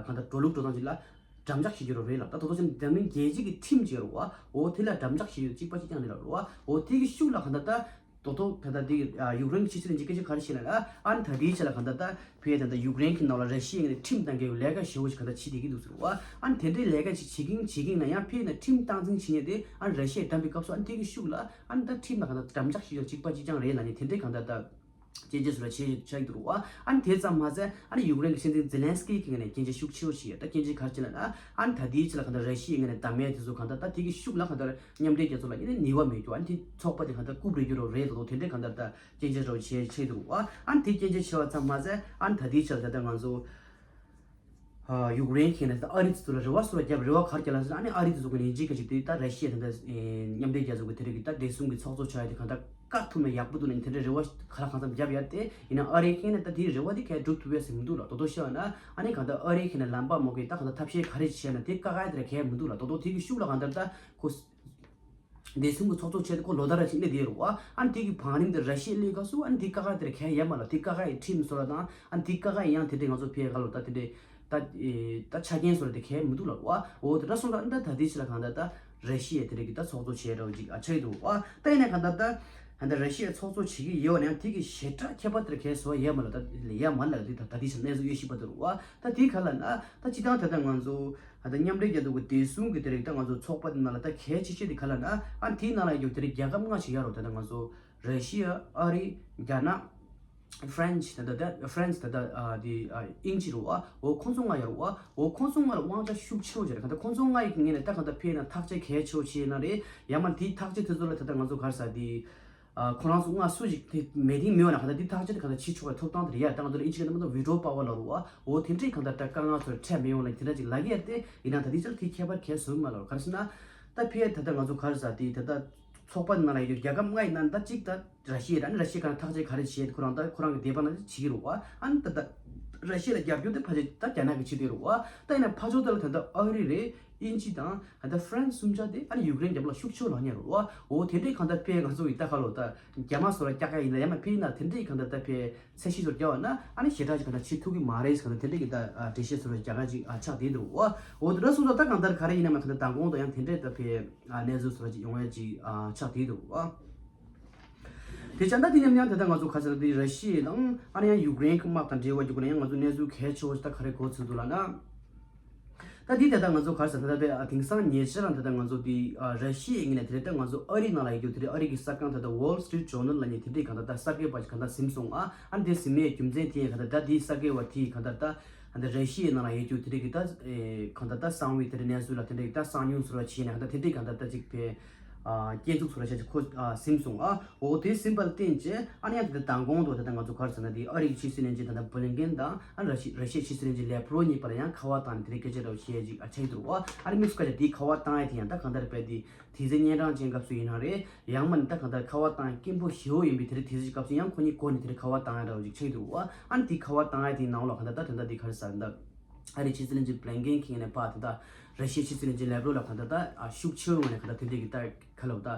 གང་ལྟར་འགྲོ་ལུགས་འགྲོ་སྟངས་ཅིག་ལ། འགྲམ་ལྕག་བྱེད་རྒྱུ་རོ་རེད་ལ་ད་དོ་དོ་ཅན་འཛམ་གླིང་རྒྱལ་སྤྱི་གི་ཁྲིམས་བྱེད་རོ་བ། འོ་དེ་ལ་འགྲམ་ལྕག་བྱེད་རྒྱུ་གཅིག་པ་གཅིག་རྐྱང་རེད་ལ་རོ་བ། འོ་དེ་གི་ཤུགས་ལ་གང་ལྟར་ད་དོ་དོ་ད་ལྟ་དེ་གི་ཡུཀ་རེན་གྱི་ཕྱི་སྲིད་ལ་འཇིགས་སྐད་ཆ་ག་རེ་བཤད་ན་ལ་ཨ་ནི་ད་དེའི་ཆ་ལ་གང་ལྟར་ད་བོད་ད་ལྟ་ཡུཀ་རེན་གྱི་ནང་ལ་ར་ཤི་ཡའི་ཁྲིམས་དང་འགལ་བའི་ལས་ཀ་ཞེ་བོ་ཞིག་གང་ལྟར་བྱེད་བསྡད་ཀྱི་འདུག་ཟེར་བ། ཨ་ནི་དེ་འདྲའི་ལས་ཀ་ཞིག་བྱེད་ཀྱིན་བྱེད་ཀྱིན་ན་ཡང་ཕེ་ན་ཁྲིམས་སྟངས་འཛིན་བྱེད་མཁན་དེ་ཨ་ནི་ར་ཤི་ཡས་བདམས་པའི་སྐབས་སུ་ཨ་ནི་དེ་གི་ཤུགས་ལ་ཨ་ནི་ད་ཁྲིམས་ལ་གང་ལྟར་འགྲམ་ལྕག་ཞེ་བོ་གཅིག་པ་གཅིག་རྐྱང་རེད་ལ་ནི་དེ་འདྲའི་གང་ལྟར་ད། སྐྱོན་བརྗོད་སུ་ལ་བྱེད་བྱ་ཡི་འདུག་རུ་བ། ཨ་ནི་དེ་ཙམ་མ་ཟད་ཨ་ནི་ཡུཀ་རེན་གྱི་སྲིད་འཛིན་ཛེ་ལན་སི་ཀི་གི་ངོས་ནས་སྐྱོན་བརྗོད་ཤུགས་ཆེ་བོ་ཞིག་ཡོད། ད་སྐྱོན་བརྗོད་ག་རེ་བྱས་ན་ཨ་ནི་ད་ལྟའི་ཆ་ལ་གང་ལྟར་ར་ཤི་ཡའི་ངོས་ནས་བདམས་ཡས་དེ་ཚོ་གང་ལྟར་ད་དེ་གི་ཤུགས་ལ་གང་ལྟར་མཉམ་འབྲེལ་རྒྱལ་ཚོགས་ལ་ཡིན་ན་ནུས་པ་མེད་རྒྱུ། ཨ་ནི་དེ་ཚོགས་པ་དེ་གང་ལྟར་རྐུབ་རེག་རྒྱུ་རོ་རེད་དོ་དེ་འདྲའི་གང་ལྟར་ད་སྐྱོན་བརྗོད་རོ་བྱེད་བྱེད་འདུག་རུ་བ། ཨ་ནི་དེ་སྐྱོན་བརྗོད་ཆེ་བ་ཙམ་མ་ཟད་ཨ་ནི་ད་ལྟའི་ཆ་ལ་ད་ལྟ་ང་ཚོ་ ཡུཀ་རེན་གྱི་ནས་ཨ་རི་ཚོ་ལ་རེ་བ་སོ་ར་རྒྱབ། རེ་བ་ག་རེ་རྒྱབ་ལ་ཟེར་ན། ཨ་ནི་ཨ་རི་ཚོ་གི་ནས་འཇིགས་ཀ་ཅིག་དེ་ད་ར་ཤི་ཡ་དེ་འདྲ་མཉམ་འབྲེལ་རྒྱལ་ཚོགས་ཀྱི་དེ་རིགས་ཀྱི་ད་བདེ་སྲུང་གི་ཚོགས་གཙོ་ཆགས་ཡ་དེ་གང་ལྟར་བཀག་ཐུབ་ན་ཡག་པོ་འདུག་ལ། དེ་འདྲ་རེ་བ་ག་ལ་གང་འཚམ་རྒྱབ་ཡ་དེ་ཡིན་ན། ཨ་རི་གི་ནས་ད་དེའི་རེ་བ་དེ་གས་འགྲུབ་ཐུབ་ཡ་ཟེར་མི་འདུག་ལ། དོ་དོ་ཤི་བ་ན་ཨ་ནི་གང་ལྟར་ཨ་རི་གི་ནས་ལམ་པ་མོ་གི་ད་གང་ལྟར་ཐབས་ཤེས་ག་རེ་བྱས་ན་དེ་བཀག་ཡ་དེ་ར་གས་མི་འདུག་ལ། དོ་དོ་དེ་གི་ཤུགས་ལ་གང་ལྟར་ད་ཁོ་བདེ་སྲུང་གི་ཚོགས་གཙོ་བྱས་ཏེ་ཁོ་ལོ་ཟླ་ར་ཅིག་སླེབས་བསྡད་ཡོད་རེད་བ། ཨ་ནི་དེ་གི་བང་རིམ་དེ་ར་ཤི་ཡ་སླེབས་སྐབས་སུ་ཨ་ནི་དེ་ཀ་ཁ་དེར་གལ་ཡོད་མ་ལ། དེ་ཀ་ཁ་ཡི་ཁྲིམས་བཟོ་བ་དང་ཨ་ནི་དེ་ཀ་ཁ་ཡི་ཡང་དེ་འདྲའི་ང་ཚོ་ཕེ་ག་ལོ་ད་དེ་འདྲའི་ད་ད་ཆ་རྐྱེན་བཟོ་ར་དེ་གལ་མི་འདུག་ལ་བ། འོ་དེ་འདྲ་སོང་ཙང་ཨ་ནི་ད་ད་དེ་ཕྱི་ལ་གང་ལྟར་ད་ར་ཤི་ཡ་དེ་འདྲའི་གི་ད་ཚོགས་གཙོ་བྱས་ར་བ་ཅིག་ཨ་ཆགས་ཀྱི་འདུག་བ། ད་ཡིན་ན་གང་ལྟར་ད་ད་ར་ཤི་ཡ་ཚོགས་གཙོ་བྱེད་ཀྱི་ཡོད་ན་ཡང་དེ་གི་ཞེ་དྲག་ཁྱད་པར་དེར་གལ་བཟོ་བ་ཡོད་མ་ལ། ད་ལ་ཡ་མ་ལ་དེ་ད་ད་དེ་ཕྱི་གནས་ཚུལ་དབྱེ་ཞིབ་པ་དེ་རུ་བ། ད་དེ་ག་ལ་ན་ད་སྤྱི་བཏང་ད་ད་ང་ཚོ། ད་ལྟ་མཉམ་འབྲེལ་རྒྱལ་ཚོགས་ཀྱི་བདེ་སྲུང་གི་དེ་རིགས་ད་ང་ཚོ་ཚོགས་པ་དེ་ནང་ལ་ད་གལ་ཆེ་ཤོས་དེ་ག་ལ་ན། ཨ་དེའི་ནང་ལ་ཡོད་དེ་རིགས་རྒྱལ་ཁབ་ལྔ་ཞིག་ཡོད་རེད། ད་ལྟ་ང་ཚོ་ར་ཤི་ཡ། ཨ་རི། རྒྱ་ནག། ཧྥ་རན་ཆི། ད་ལྟ་ད་ཧྥ་རན་ཆི་ད་ལྟ་ཨ་དེ་ཨ་དབྱིན་ཇི་རེད་བ། འོ་ཁོང་ཚོ་ལྔ་ཡོད་རེད་བ། འོ་ཁོང་ཚོ་ལྔ་ལ་དབང་ཆ་ཤུགས་ཆེ་བོ་ཅིག་རེད། གང་ལྟར་ཁོང་ཚོ་ལྔ་ཡི་ངོས་ནས་ད་གང་ལྟར་ཕེ་ན་ཐག་གཅོད་གལ་ཆེ་བོ་བྱས་ན་རེད། ཡང་མ་དེའི་ཐག་གཅོད་དེ་ཚོ་ལ་ད་ལྟ་ང་ཚོ་ག་རེ་ཟ་དེ། ཨ་ཁོ་རང་ཚོ་སྔ་སུ་ཞིག་དེ་མེད་དེ་མི་ཡོང་ན་གང་ལྟར་དེ་ཐག་གཅོད་གང་ལྟར་བྱེད་ཆོག་པའི་ཐོབ་ཐང་དེ་རེད་ཡ། ད་ང་ཚོ་ལ་ཨིན་ཇི་སྐད་ནང་མ་གཏོགས་ཝི་ཊོ་པ་ཝར་ལབ་རེད་བ། འོ་དེ་འདྲས་གང་ལྟར་ད་དཀའ་ངལ་ཚོར་འཕྲད་མི་ཡོང་ལ་དེ་འདྲ་ཅིག་ལབ་ཀྱི་ཡ་དེ་ཡིན་ན་ད་དེ་ཚོར་དེ་ཁྱད་པར་གལ་བཟོ་གི་མ་ལབ། ག་རེ་ཟེར་ན། ད་ཕི་ཡ་ད་ལྟ་ང་ཚོ་ག་རེ་ཟ་དེ་ད་ལྟ་ཚོགས་པ་ནང་ལ་ཡོད་རྒྱལ་ཁབ་ལྔ་ཡི་ནང་ད་གཅིག་ད་ར་ཤི་ཡ་ར་ནི་ར་ཤི་ཡ་གང་ཐག་གཅོད་ག་རེ་བྱེད་ཁོ་རང་ད་ཁོ་རང་གི་སྡེ་པ་ནང་བྱེད་ཀྱི་རེད་བ། ཨ་ནི་ད་ད་ར་ཤི་ཡ་ལ་རྒྱབ་སྐྱོར་དེ་ཕལ་ཆེར་ད་རྒྱ་ནག་གིས་བྱེད་དེ་རེད་བ། ད་ཡིན་ན་ཕར་ཕྱོགས་དེ་ལ་ད་ལྟ་ཨ་རི་རེད། དབྱིན་ཇི་དང་ད་ལྟ་ཧྥ་རན་སི་གསུམ་ཆ་དེ་ཨ་ནི་ཡུཀ་རེན་རྒྱབ་ལ་ཤུགས་ཆེ་ལངས་ཉེ་རུ་བ། འོ་དེ་འདྲའི་གང་ལྟར་ཕེ་ང་ཚོ་ཡི་ད་ག་ལོ་ད་རྒྱ་མ་སོ་ར་རྒྱ་ག་ཡིན་ན་ཡ་མ་ཕེ་ཡིན་ན་དེ་འདྲའི་གང་ལྟར་ད་ཕེ་ཚད་གཞི་སོར་རྒྱ་བ་ན་ཨ་ནི་ཞེ་དྲག་ཅིག་གང་ལྟར་བྱེད་ཐུབ་ཀྱི་མ་རེད་གང་ལྟར་དེ་འདྲའི་གི་ད་འགྲེལ་བཤད་སོ་ར་རྒྱ་ག་ཅིག་ཆགས་བསྡད་འདུག་བ། འོ་དེ་འདྲ་སོང་ཙང་ད་གང་ལྟར་ག་རེ་ཡིན་ན་མ་གང་ལྟར་མདང་དགོང་དུ་ཡང་དེ་འདྲའི་ད་ཕེ་གནས་ཚུལ་སོ་ར་ཅིག་ཡོང་ཡ་ཅིག་ཆགས་བསྡད་འདུག་བ། དེ་བྱས་ན་དེ་མཉམ་ཡང་དེ་ལྟར་ང་ཚོ་ག་ཚོད་དེ་ར་ཤི་ཡ་དང་ཨ་ནི་ཡང་ཡུཀ་རེན་གྱི་དམག་དང་འབྲེལ་བ་རྒྱུ་ན་ཡང་ང་ཚོ་གནས་ཚུལ་གལ་ཆེ་བོ་ཞིག་ད་ག་རེ་གོ་ཚུལ་འདུག་ལབ་ན། ད་དེ་དེ་ལྟར་ང་ཚོ་ག་རེ་ཟེར་ད་ལྟ་དེང་སང་ཉེ་ཆར་རང་དེ་ལྟར་ང་ཚོ་དེ་ར་ཤི་ཡའི་ངོས་ནས་དེ་ལྟར་ང་ཚོ་ཨ་རི་ནང་ལ་ཡོད་རྒྱུ་དེ་ཨ་རི་གི་གསར་ཁང་དེ་ལྟར་Wall Street Journal་ལབ་མཁན་དེ་འདྲའི་གང་ལྟར་ད་གསར་འགོད་པ་ཞིག་གང་ལྟར་ཟིན་སོང་ཨ། ཨ་ནི་དེ་ཟིན་མའི་རྒྱུ་མཚན་དེ་གང་ལྟར་ད་དེའི་གསར་འགོད་པ་དེས་གང་ལྟར་ད་ད་ར་ཤི་ཡའི་ནང་ལ་ཡོད་རྒྱུ་དེ་འདྲའི་གི་ད་གང་ལྟར་ད་གསང་བའི་དེ་འདྲའི་གནས་ཚུལ་ལ་དེ་འདྲའི་གི་ད་གསང་ཉུལ་ཟེར་བ་བྱས་ནས་གང་ལྟར་དེ་འདྲའི་གང་ལྟར་ད་ཅིག་པའི། ཨ་སྐྱེ་འཛུགས་ཚོ་ལ་བྱས་ཀྱི་ཁོ་ཨ་ཟིན་སོང་ཨ། འོ་དེ་ཟིན་པ་ལ་བརྟེན་བྱས་ཨ་ནི་ཡང་དེ་ལྟར་མདང་དགོང་དུ་དེ་ལྟར་ང་ཚོ་ག་རེ་ཟེར་ན་དེ་ཨ་རི་གི་ཕྱི་སྲིད་བློན་ཆེན་ད་ལྟ་བྷི་ལིན་ཀེན་དང་ཨ་ར་ཤི་ར་ཤི་ཡའི་ཕྱི་སྲིད་བློན་ཆེན་ལེབ་རོ་གཉིས་བར་ལ་ཡང་ཁ་པར་བཏང་ནས་དེ་རིང་སྐད་ཆ་འདྲ་བོ་བཤད་ཅིག་ཨ་ཆགས་འདུག་ཨ། ཨ་ནི་དམིགས་སུ་བཀར་བྱས་དེའི་ཁ་པར་བཏང་ཡ་དེ་ཡང་ད་གང་ལྟར་བས་དེ་དུས་ཚོད་གཉན་འཕྲང་ཅན་སྐབས་སུ་ཡིན་ན་རེད། ཡང་མིན་ད་གང་ལྟར་ཁ་པར་བཏང་དཀོན་པོ་ཞེ་པོ་ཡིན་པའི་དེ་རིང་དུས་ཚོད་སྐབས་སུ་ཡང་ཁོ་གཉིས་སྒོ་ནས་དེ་རིང་ཁ་པར་བཏང་ཡ་འདྲ་བོ་ཅིག་ཆགས་འདུག་ཨ། ཨ་ནི་དེའི་ཁ་པར་བཏང་ཡ་དེའི་ནང་ལ་གང་ལྟར་ད་དེ་ལྟར་དེ་ག་རེ་ཟེར་ན། ཨ་རིའི་ཕྱི་སྲིད་བློན་ཆེན་བྷི་ལིན་ཀེན་གྱི་ངོས་ནས་ཕར་ད་ལྟ་ར་ཤི་ཡའི་ཕྱི་སྲིད་བློན་ཆེན་ལེབ་རོ་ལ་གང་ལྟར་ད་ཨ་ཤུགས་ཆེ་བའི་ངོས་ནས་གང་ལྟར་དེ་འདྲའི་གི་ད་ག་ལབ་ད་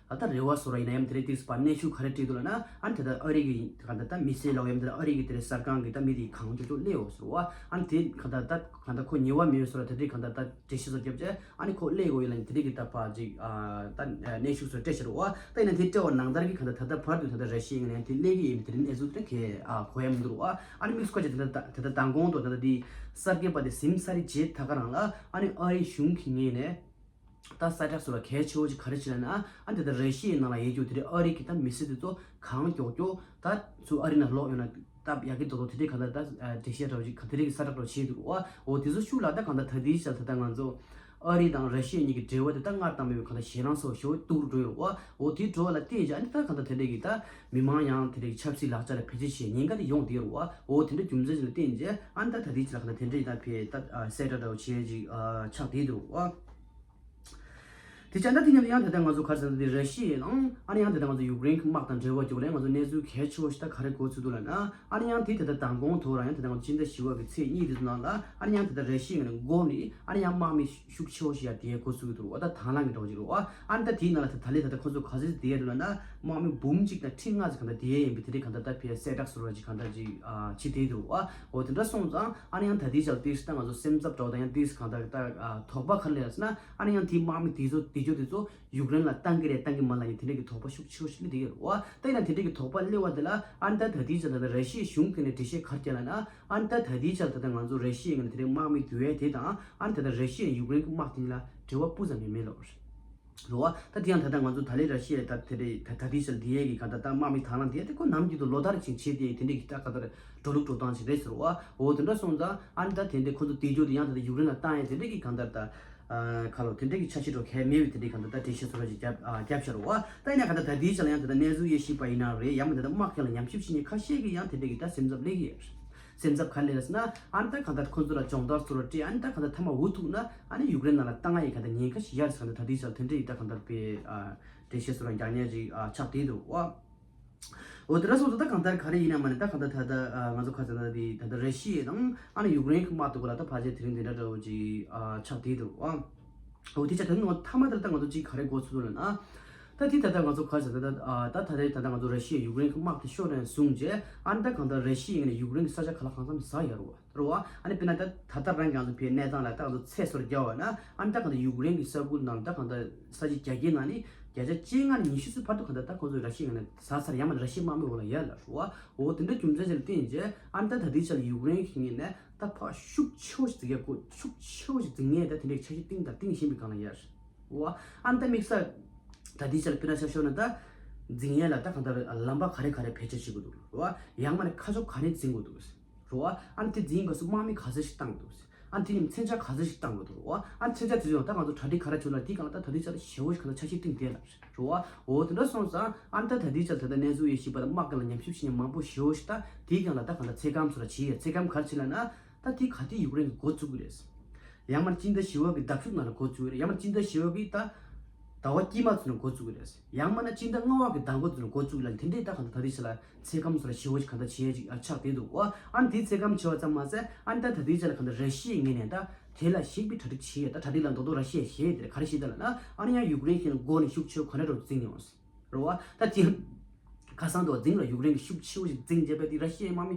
ཨ་ད་རེ་བ་བཟོ་ར་ཡིན་ན་ཡང་དེ་རིང་དེ་ཕར་གནོན་ཤུགས་ག་རེ་སྤྲད་འདུག་ལབ་ན། ཨ་ནི་ད་ལྟ་ཨ་རི་གི་གང་ལྟར་ད་མི་སེར་ལ་ཡང་དེ་ཨ་རི་གི་དེ་རིང་གསར་ཁང་གི་ད་མི་དེ་གང་མགྱོགས་མགྱོགས་སླེབས་འོ་ཟེར་བ། ཨ་ནི་དེ་གང་ལྟར་ད་གང་ལྟར་ཁོ་ཉེས་པ་མེད་བཟོ་ར་དེ་འདྲའི་གང་ལྟར་ད་འགྲེལ་བཤད་བཟོ་རྒྱབ་བྱས་ཨ་ནི་ཁོ་སླེབས་འོ་ཡིན་ལབ་ནས་དེ་འདྲའི་གི་ད་ཕར་ཅིག་ཨ་ད་གནོན་ཤུགས་བཟོ་སྤྲད་ཤག་རེད་བ། ད་ཡིན་ན་དེ་སྤྲད་པ་ནང་ལྟར་གི་གང་ལྟར་ད་ལྟ་བར་དུ་ད་ལྟ་ར་ཤི་ཡའི་ངོས་ནས་ཡང་དེ་སླེབས་ཀྱི་ཡིན་པའི་དེ་རིང་གནས་ཚུལ་དེ་གས་ཨ་གོ་ཡ་མི་འདུག་རེད་བ། ཨ་ནི་དམིགས་སུ་བཀར་བྱས་དེ་ལྟར་ད་དེ་ལྟར་མདང་དགོང་དུ་ད་ལྟ་དེ་གསར་འགོད་པ་དེ་ཟིན་ཚར་རྗེས་ད་ག་རང་ལ་ཨ་ནི་ཨ་རིའི་གཞུང་གི་ངོས་ནས་ད་གསལ་བསྒྲགས་སོགས་ལ་གལ་ཆེ་བོ་ཅིག་ག་རེ་བྱས་ལབ་ན། ཨ་ནི་ད་ལྟ་ར་ཤི་ཡའི་ནང་ལ་ཡོད་རྒྱུ་དེ་རིང་ཨ་རི་གི་ད་མི་སེར་དེ་ཚོ་གང་མགྱོགས་མགྱོགས་ད་ཚུར་ཨ་རི་ནང་ལོག་ཡོང་ན་སྟབས་ཡག་གི་འདུག་དོ། དེ་འདྲའི་གང་ལྟར་ད་འགྲེལ་བཤད་འདྲ་བོ་ཅིག་དེ་འདྲའི་གི་གསལ་བསྒྲགས་འདྲ་བོ་བྱས་འདུག་བ། འོ་དེ་ཚོ་ཤུགས་ལ་ད་གང་ལྟར་ད་ལྟའི་ཆར་ད་ལྟ་ང་ཚོ་ཨ་རི་དང་ར་ཤི་ཡ་གཉིས་ཀྱི་འབྲེལ་བ་དེ་ད་སྔར་དང་མེད་པའི་གང་ལྟར་ཞེད་སྣང་ཚ་བོ་ཞེ་པོ་སྡུག་རུ་འགྲོ་ཡོད་རེད་བ། འོ་དེའི་འགྲོ་བ་ལ་བརྟེན་བྱས་ཨ་ནི་ད་གང་ལྟར་དེ་འདྲའི་གི་ད་མི་མང་ཡང་དེ་འདྲའི་གི་ཆབ་སྲིད་ལག་ཆ་ལ་བེད་སྤྱོད་བྱེད་ཉེན་ཁ་དེ་ཡོང་བསྡད་ཡོད་རེད་བ། འོ་དེ་འདྲ་རྒྱུ་མཚན་ཅིག་ལ་བརྟེན་བྱས་ཨ་ནི་ད་ད་ལྟའི་ཆར་གང་ལྟར་དེ་འདྲའི་ད་ཕེ་ད་གསལ་བསྒྲགས་འདྲ་བོ་བྱས་ཅིག་ཆགས་བསྡད་འདུག་བ། དེ་བྱས་ན་དེ་མཉམ་དུ་ཡང་དེ་ལྟར་ང་ཚོ་ག་རེ་ཟེར་ན་དེ་ར་ཤི་ཡ་ནང་ཨ་ནི་ཡང་དེ་ལྟར་ང་ཚོ་ཡུཀ་རེན་གྱི་དམག་དང་འབྲེལ་བ་བྱུང་ནས་ང་ཚོ་གནས་ཚུལ་གལ་ཆེ་བོ་ཞིག་ད་ག་རེ་གོ་ཚུལ་འདུག་ལབ་ན། ཨ་ནི་ཡང་དེ་དེ་ལྟར་མདང་དགོང་དུ་རང་ཡང་དེ་ལྟར་ང་ཚོ་སྤྱི་ཟླ་བཞི་པ་གི་ཚེས་གཉིས་དེ་ཚོ་ནང་ལ་ཨ་ནི་ཡང་དེ་ལྟར་ར་ཤི་ཡ་ནས་འགོ་ནས་ཨ་ནི་ཡང་དམག་མི་ཤུགས་ཆེ་བོ་ཞིག་ཡར་དེ་གོ་ཚུལ་འདུག་བ། ད་དང་བླངས་ཀྱི་འདྲ་བོ་ཅིག་རེད་བ། ཨ་ནི་ད་དེའི་ནང་ལ་ད་ད་ལས་ད་ལྟ་ཁོ་ཚོ་ག་ཚོད་དེ་ཡ་འདུག་ལབ་ན་དམག་མི་འབུམ་གཅིག་དང་ཁྲི་ལྔ་ཙམ་གང་ལྟར་དེ་ཡ་ཡིན་པའི་དེ་འདྲའི་གང་ལྟར་ད་ཕེ་གསལ་བསྒྲགས་ཟེར་བ་ཅིག་གང་ལྟར་ཅིག་ཨ་བྱེད་དེ་འདུག་བ། འོ་དེ་འདྲ་སོང་ཙང་ཨ་ནི་ཡང་ད་དེའི་ཆར་དེ་ད་ང་ཚོ་སེམས་འཚབ་འདྲ་བོ་དང་ཡང་དེ་གང་ལྟར་ད་དོགས་པ་ག་རེ་སླེབས་ཟེར་ན། ཨ་ནི་ཡང་དེའི་དམག་མི་དེ་ཚོ་དེ་ཚོ་དེ་ཚོ་ཡུཀ་རེན་ལ་བཏང་གི་རེད་བཏང་གི་མ་རེད་ལབ་ཡ་དེ་འདྲ་གི་དོགས་པ་ཤུགས་ཆེ་བོ་ཞིག་སླེབས་བསྡད་ཡོད་རེད་བ། ད་ཡིན་ན་དེ་འདྲ་གི་དོགས་པ་སླེབས་པ་དེ་ལ་ཨ་ནི་ད་ད་ལྟའི་ཆར་ད་ལྟ་ར་ཤི་ཡའི་གཞུང་གི་ནས་འགྲེལ་བཤད་ག་རེ་བརྒྱབ་ལབ་ན། ཨ་ནི་ད་ད་ལྟའི་ཆར་ད་ལྟ་ང་ཚོ་ར་ཤི་ཡའི་ངོས་ནས་དེ་འདྲའི་དམག་མི་བསྡུ་ཡས་དེ་དང་ཨ་ནི་ད་ལྟ་ར་ཤི་ཡ་ཡུཀ་རེན་གི་དམག་དེ་གཉིས་ལ་འབྲེལ་བ་སྤུ་ཙམ་ཡང་མེད་ལབ་རེད་བ། ད་དེ་ཡང་ད་ལྟ་ང་ཚོ་ད་ལྟའི་ར་ཤི་ཡ་ད་དེ་འདྲའི་ད་ད་ལྟའི་ཆར་འདི་ཡས་ཀྱི་ག་ད་ལྟ་དམག་མི་དང་བླངས་དེ་ཡས་དེ་ཁོ་ནམ་རྒྱུན་དུ་ལོ་ལྟར་ཅིག་བྱེད་དེ་དེ་འདྲའི་གི་ད་ག་ད་འགྲོ་ལུགས་འགྲོ་སྟངས་ཅིག་རེད་ཟེར་བ། འོ་དེ་འདྲ་སོང་ཙང་ཨ་ནི་ད་དེ་འདྲའི་ཁོ་ཚོ་དེ་རྒྱུ་དེ་ཡང་ད་ལྟ་ཡུཀ་རེན་ལ་བཏང་ཡས་དེ་འདྲའི་གི་ག་ད་ད། ཁ་ལོ་དེ་འདྲའི་གི་འཆར་གཞི་འདྲ་བོ་གལ་མེད་པའི་དེ་འདྲའི་གང་ལྟར་ད་འགྲེལ་བཤད་སོ་སོ་ཅིག་རྒྱབ་ཨ་རྒྱབ་ཤར་བ། ད་ཡིན་ན་གང་ལྟར་ད་ལྟའི་ཆ་ལ་ཡང་དེ་ལྟར་གནས་ཚུལ་དབྱེ་ཞིབ་པ་ཡིན་ན་རེད། ཡང་མིན་ད་ལྟ་དམག་ཁྲོད་ལ་ཉམས་ཞིབ་བྱེད་མཁན་ཁ་ཤས་ཀྱིས་ཡང་དེ་འདྲའི་གི་ད་སེམས་འཚབ་སླེབས་ཀྱི་ཡོད། སེམས་འཚབ་ག་རེ་སླེབས་ཟེར་ན། ཨ་ནི་ད་གང་ལྟར་ཁོ་ཚོ་ལ་སྦྱོང་བརྡར་སོགས་སྤྲད། ཨ་ནི་ད་གང་ལྟར་མཐའ་མ་འུ་ཐུག་ན་ཨ་ནི་ཡུཀ་རེན་ནང་ལ་བཏང་ཡ་ཡི་གང་ལྟར་ཉེན་ཁ་ཞིག་ཡོད་ཟེར། གང་ལྟར་ད་ལྟའི་ཆར་དེ་འདྲ་ཡི་ད་གང་ལྟར་པའི་ཨ་འགྲེལ་བཤད་སོགས་རང་རྒྱག་མཁན་ཅིག་ཨ་ཆགས་བསྡད་འདུག་བ། འོ་དེ་འདྲ་སོང་ཙང་ད་གང་ལྟར་ག་རེ་ཡིན་ན་མ་ནི་ད་གང་ལྟར་ད་ལྟ་ཨ་ང་ཚོ་ཁ་ཚ་ན་དེ་ད་ལྟ་ར་ཤི་ཡ་དང་ཨ་ནི་ཡུཀ་རེན་གྱི་དམག་ཏུ་གོ་ལ་ད་ཕལ་ཆེར་དེ་རིང་དེ་འདྲ་འདྲ་བོ་ཅིག་ཨ་ཆགས་བསྡད་འདུག་བ། འོ་དེ་ཆ་ད་ནི་ང་མཐའ་མ་དེར་ད་ང་ཚོ་གཅིག་ག་རེ་གོ་ཚུལ་ལ་ན། ད་དེ་ད་ལྟ་ང་ཚོ་ག་ཟེར་ད་ད་ད་ད་ད་ད་ང་ཚོ་ར་ཤི་ཡ་ཡུཀ་རེན་གྱི་དམག་དེ་ཤོར་ནས་བཟུང་རྗེས་ཨ་ནི་ད་གང་ལྟར་ར་ཤི་ཡ་ངོས་ནས་ཡུཀ་རེན་གྱི་ས་ཆ་ག་ལ་གང་འཚམ་ཟ་ཡ་རུ་བ་རུ་བ། ཨ་ནི་དཔེར་ན་ད་ད་ལྟ་རང་གི་ང་ཚོ་ཕའི་གནས་སྟངས་ལ་ད་ང་ཚོ་ཚད་སོར་རྒྱག་བ་ན་ཨ་ནི་ད་གང་ལྟར་ཡུཀ་རེན་གྱི་ས་ཁུལ་ནང་ད་གང་ལྟར་ས་ཆ་བརྒྱ་བརྒྱའི་ནང་ནས་བརྒྱ་ཆ་བཅོ་ལྔ་ནས་ཉི་ཤུ་ཙམ་བར་དུ་གང་ལྟར་ད་ཁོ་ཚོ་ར་ཤི་ཡ་ངོས་ནས་ཟ་ཚར། ཡང་མ་ར་ཤི་ཡ་དམག་མི་འོག་ལ་ཡ་ལ་རུ་བ། འོ་དེ་འདྲ་རྒྱུ་མཚན་ཅིག་ལ་བརྟེན་རྗེས་ཨ་ནི་ད་ད་ལྟའི་ཆ་ལ་ཡུཀ་རེན་གྱི་ངོས་ནས། ད་ཕར་ཤུགས་ཆེ་བོ་ཞིག་འཛིང་ཡ་དགོས། ཤུགས་ཆེ་བོ་ཞིག་འཛིང་ཡས་ད་དེ་འདྲའི་འཆར་གཞི་བཏིང་དང་བཏིང་བཞིན་པའི་སྒང་ལ་ཡ་རེད་བ། ཨ་ནི་ད་དམིགས་བསལ་ད་དེའི་ཆ་ལ་དཔེར་ན་ཆ་བཞག་ན་ད་འཛིང་ཡས་ལ་ད་གང་ལྟར་ལམ་པ་ག་རེ་ག་རེ་བེད་སྤྱོད་བྱེད་དགོས་འདུག་རེད་བ། ཡང་མིན་ན་ཁ་ཕྱོགས་ག་རེ་འཛིང་དགོས་འདུག་རེད་བ། ཨ་ནི་དེ་འཛིང་དགོས་སུ་དམག་མི་ག་ཚོད་ཞིག་བཏང་འདུག་ཨ་ནི་དེ་ནི་མཚོན་ཆ་ག་ཚོད་ཞིག་བཏང་དགོས་འདུག་རེད་བ། ཨ་ནི་མཚོན་ཆ་དེ་ཚོ་ཡང་ད་ང་ཚོ་གྲ་སྒྲིག་ག་རེ་བྱུང་ན་དེའི་སྒང་ལ་ད་ད་དེའི་ཆ་ལ་ཞེ་བོ་ཞིག་གང་ལྟར་འཆར་གཞི་བཏིང་བསྡད་ལ་རེད་བ། འོ་དེ་འདྲ་སོང་ཙང་ཨ་ནི་ད་ད་དེའི་ཆ་ལ་ད་ལྟ་གནས་ཚུལ་ཡོད་ཤེས་པ་དང་དམག་སྒང་ལ་ཉམས་ཞིབ་བྱེད་མཁན་མང་པོ་ཞེ་བོ་ཞིག་ད་དེའི་སྒང་ལ་ད་གང་ལྟར་ཚེ་སྐམ་སོགས་ལ་བྱེད་ཡས། ཚེ་སྐམ་ག་རེ་བྱེད་ལ་ན། ད་དེ་ག་དུས་ཡུཀ་རེན་གྱིས་འགོ་བཙུགས་ཀྱི་རེད། ཡང་མིན་ན་སྤྱི་ཟླ་བཞི་པ་གི་ཟླ་མཇུག་ནང་ལ་འགོ་བཙུགས་ཀྱི་རེད། ཡང་མིན་ན་སྤྱི་ཟླ་བཞི་པ་གི་ད་ཟླ་བ་དཀྱིལ་མ་ཚོ་ནས་འགོ་བཙུགས་ཀྱི་རེད། ཡང་མིན་ན་སྤྱི་ཟླ་ལྔ་པ་གི་ཟླ་མགོ་ཚོ་ནས་འགོ་བཙུགས་ལ་དེ་འདྲའི་ད་གང་ལྟར་ད་ལྟའི་ཆ་ལ་ཚེ་སྐམ་སོགས་ལ་ཞེ་བོ་ཞིག་གང་ལྟར་བྱེད་ཡས་ཅིག་ཨ་ཆགས་བསྡད་འདུག་བ། ཨ་ནི་དེ་ཚེ་སྐམ་བྱེད་པ་ཙམ་མ་ཟད་ཨ་ནི་ད་ད་ལྟའི་ཆ་ལ་གང་ལྟར་ར་ཤི་ཡའི་ངོས་ནས་ད་དེ་ལ་གཞིགས་པའི་གྲ་སྒྲིག་བྱེད་ཡས། ད་གྲ་སྒྲིག་ལ་མདོག་མདོག་ར་ཤི་ཡས་བྱེད་ཡས་དེ་ག་རེ་བྱེད་ད་ལ་ན། ཨ་ནི་ཡང་ཡུཀ་རེན་གྱི་མགོ་ནས་ཤུགས་ཆེ་ག་འདྲ་འདྲ་བོ་འཛིང་ཡོང་། རེད་བ། ད་དེ་ཁ་སང་དུ་འཛིང་ལ་ཡུཀ་རེན་གྱི་ཤུགས་ཆེ་བོ་ཞིག་འཛིང་རྗེས་པ་དེ་ར་ཤི་ཡའི་དམག་མི་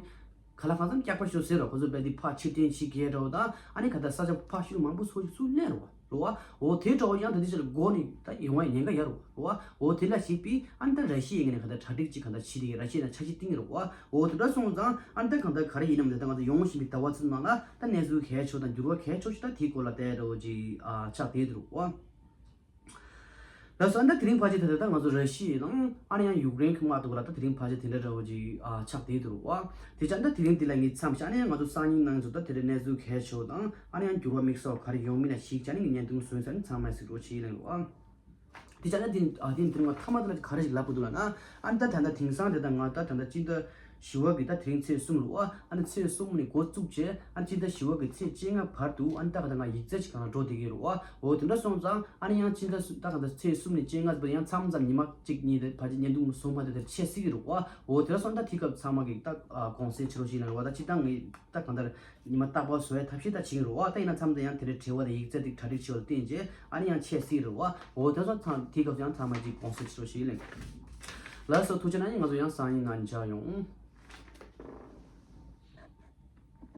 ག་ལ་གང་འཚམ་སྐྱག་པ་ཤོར་ཟེར་རོ། ཁོ་ཚོ་རྦད་དེ་ཕར་ཕྱིར་འཐེན་བྱེད་མཁན་འདྲ་བོ་དང་ཨ་ནི་ག་ད་ས་ཆ་ཕར་ཤུར་མང་པོ་སོ་སོ་ལེན་རོ་བ། རོ་བ། འོ་དེ་འདྲ་བོ་ཡང་ད་དེ་ཆ་ལ་མགོ་ནས་ད་ཡོང་བ་ཉེན་ཁ་ཡོད་རོ་བ། རོ་བ། འོ་དེ་ལ་གཞིགས་པའི་ཨ་ནི་ད་ར་ཤི་ཡའི་ངོས་ནས་ག་ད་གྲ་སྒྲིག་ཅིག་ག་ད་བྱེད་དེ་ར་ཤི་ཡ་ན་འཆར་གཞི་བཏིང་རོ་བ། འོ་དེ་འདྲ་སོང་ཙང་ཨ་ནི་ད་ག་ད་ག་རེ་ཡིན་ནམ་ད་ང་ཚོ་ཡོང་བཞིན་པའི་ཟླ་བ་ཚོའི་ནང་ལ་ད་གནས་ཚུལ་གལ་ཆེ་དང་འགྱུར་བ་གལ་ཆེ་ཞིག་ད་དེའི་སྐོར་ལ་བལྟས་འདྲ་བོ་ཅིག་ཨ་ཆགས་བསྡད་འདུག་རོ་བ། ལགས་སོ། ཨ་ནི་ད་དེ་རིང་ཕལ་ཆེར་ད་ལྟ་ད་ང་ཚོ་ར་ཤི་ཡ་དང་ཨ་ནི་ཡང་ཡུཀ་རེན་གྱི་དམག་ཏུ་ག་ལ་ད་དེ་རིང་ཕལ་ཆེར་དེ་འདྲ་འདྲ་བོ་ཅིག་ཨ་ཆགས་བསྡད་འདུག་རོ་བ། དེ་ཆ་ད་དེ་རིང་འདི་ལ་ངས་མཚམས་བཞག་ཨ་ནི་ཡང་ང་ཚོ་སང་ཉིན་གནངས་ཚེ་ད་དེ་རིང་གནས་ཚུལ་གལ་ཆེ་བ་དང་ཨ་ནི་ཡང་འགྱུར་བ་དམིགས་བསལ་བ་ག་རེ་ཡོང་མིན་ལ་གཞིགས་བྱས་ནས་ངས་བརྙན་ཐུང་བཟོས་ཚར་ནས་ཚང་མ་གཟིགས་རོགས་བྱེད་ཡིན་ལ་རོ་བ། དེ་ཆ་ད་དེ་ཨ་དེ་དེ་རིང་ང་ཐ་མ་དེ་ལ་ག་རེ་ཞིག་ལབ་དགོས་འདུག་ལབ་ན། ཨ་ནི་ད་ད་ལྟ་དེང་སང་དེ་ད་ང་ད་ད་ལྟ་སྤྱི་ཟླ་བཞི་པ་གི་ད་དེ་རིང་ཚེས་གསུམ་རེད་བ། ཨ་ནི་ཚེས་གསུམ་ནས་འགོ་བཙུགས་བྱས་ཨ་ནི་སྤྱི་ཟླ་བཞི་པ་གི་ཚེས་བཅོ་ལྔ་བར་དུ་ཨ་ནི་ད་ག་ད་ང་ཡིག་ཚད་ཅིག་གང་ལ་འགྲོ་བསྡད་ཀྱི་རེད་བ། འོ་དེ་འདྲ་སོང་ཙང་ཨ་ནི་ཡང་སྤྱི་ཟླ་གསུམ་ད་ག་ད་ཚེས་གསུམ་ནས་བཅོ་ལྔ་བར་ཡང་མཚམས་མཚམས་ཉི་མ་གཅིག་གཉིས་དེ་ཕལ་ཆེར་བརྙན་ཐུང་བཟོ་མ་ཐུབ་དེ་ཆད་སྲིད་ཀྱི་རེད་བ། འོ་དེ་འདྲ་སོང་ད་དེ་སྐབས་ཚང་མ་གི་ད་དགོངས་སེལ་བྱེད་རོགས་ཞེས་ལབ་རེད་བ། ད་སྤྱི་ད་ངས་ད་གང་ལྟར་ཉི་མ་རྟག་པར་བཟོ་ཡ་ཐབས་ཤེས་ད་བྱེད་ཀྱི་རེད་བ། ད་ཡིན་ན་མཚམས་ད་ཡང་དེ་འདྲའི་བྲེལ་བ་དང་ཡིག་ཚད་དེ་གྲ་སྒྲིག་བྱེད་པ་ལ་བརྟེན་བྱས་ཨ་ནི་ཡང་ཆད་སྲིད་རེད་བ། འོ་དེ་ཚོ་ཚང་དེ་སྐབས་ཡང་ཚང་མ་གཅིག་དགོངས་སེལ་ཞུ་ཞིག་ལེན། ལགས་སོ། ཐུགས་རྗེ་གནང་། ང་ཚོ་ཡང་སང་ཉིན་ནང་མཇལ་ཡོང་།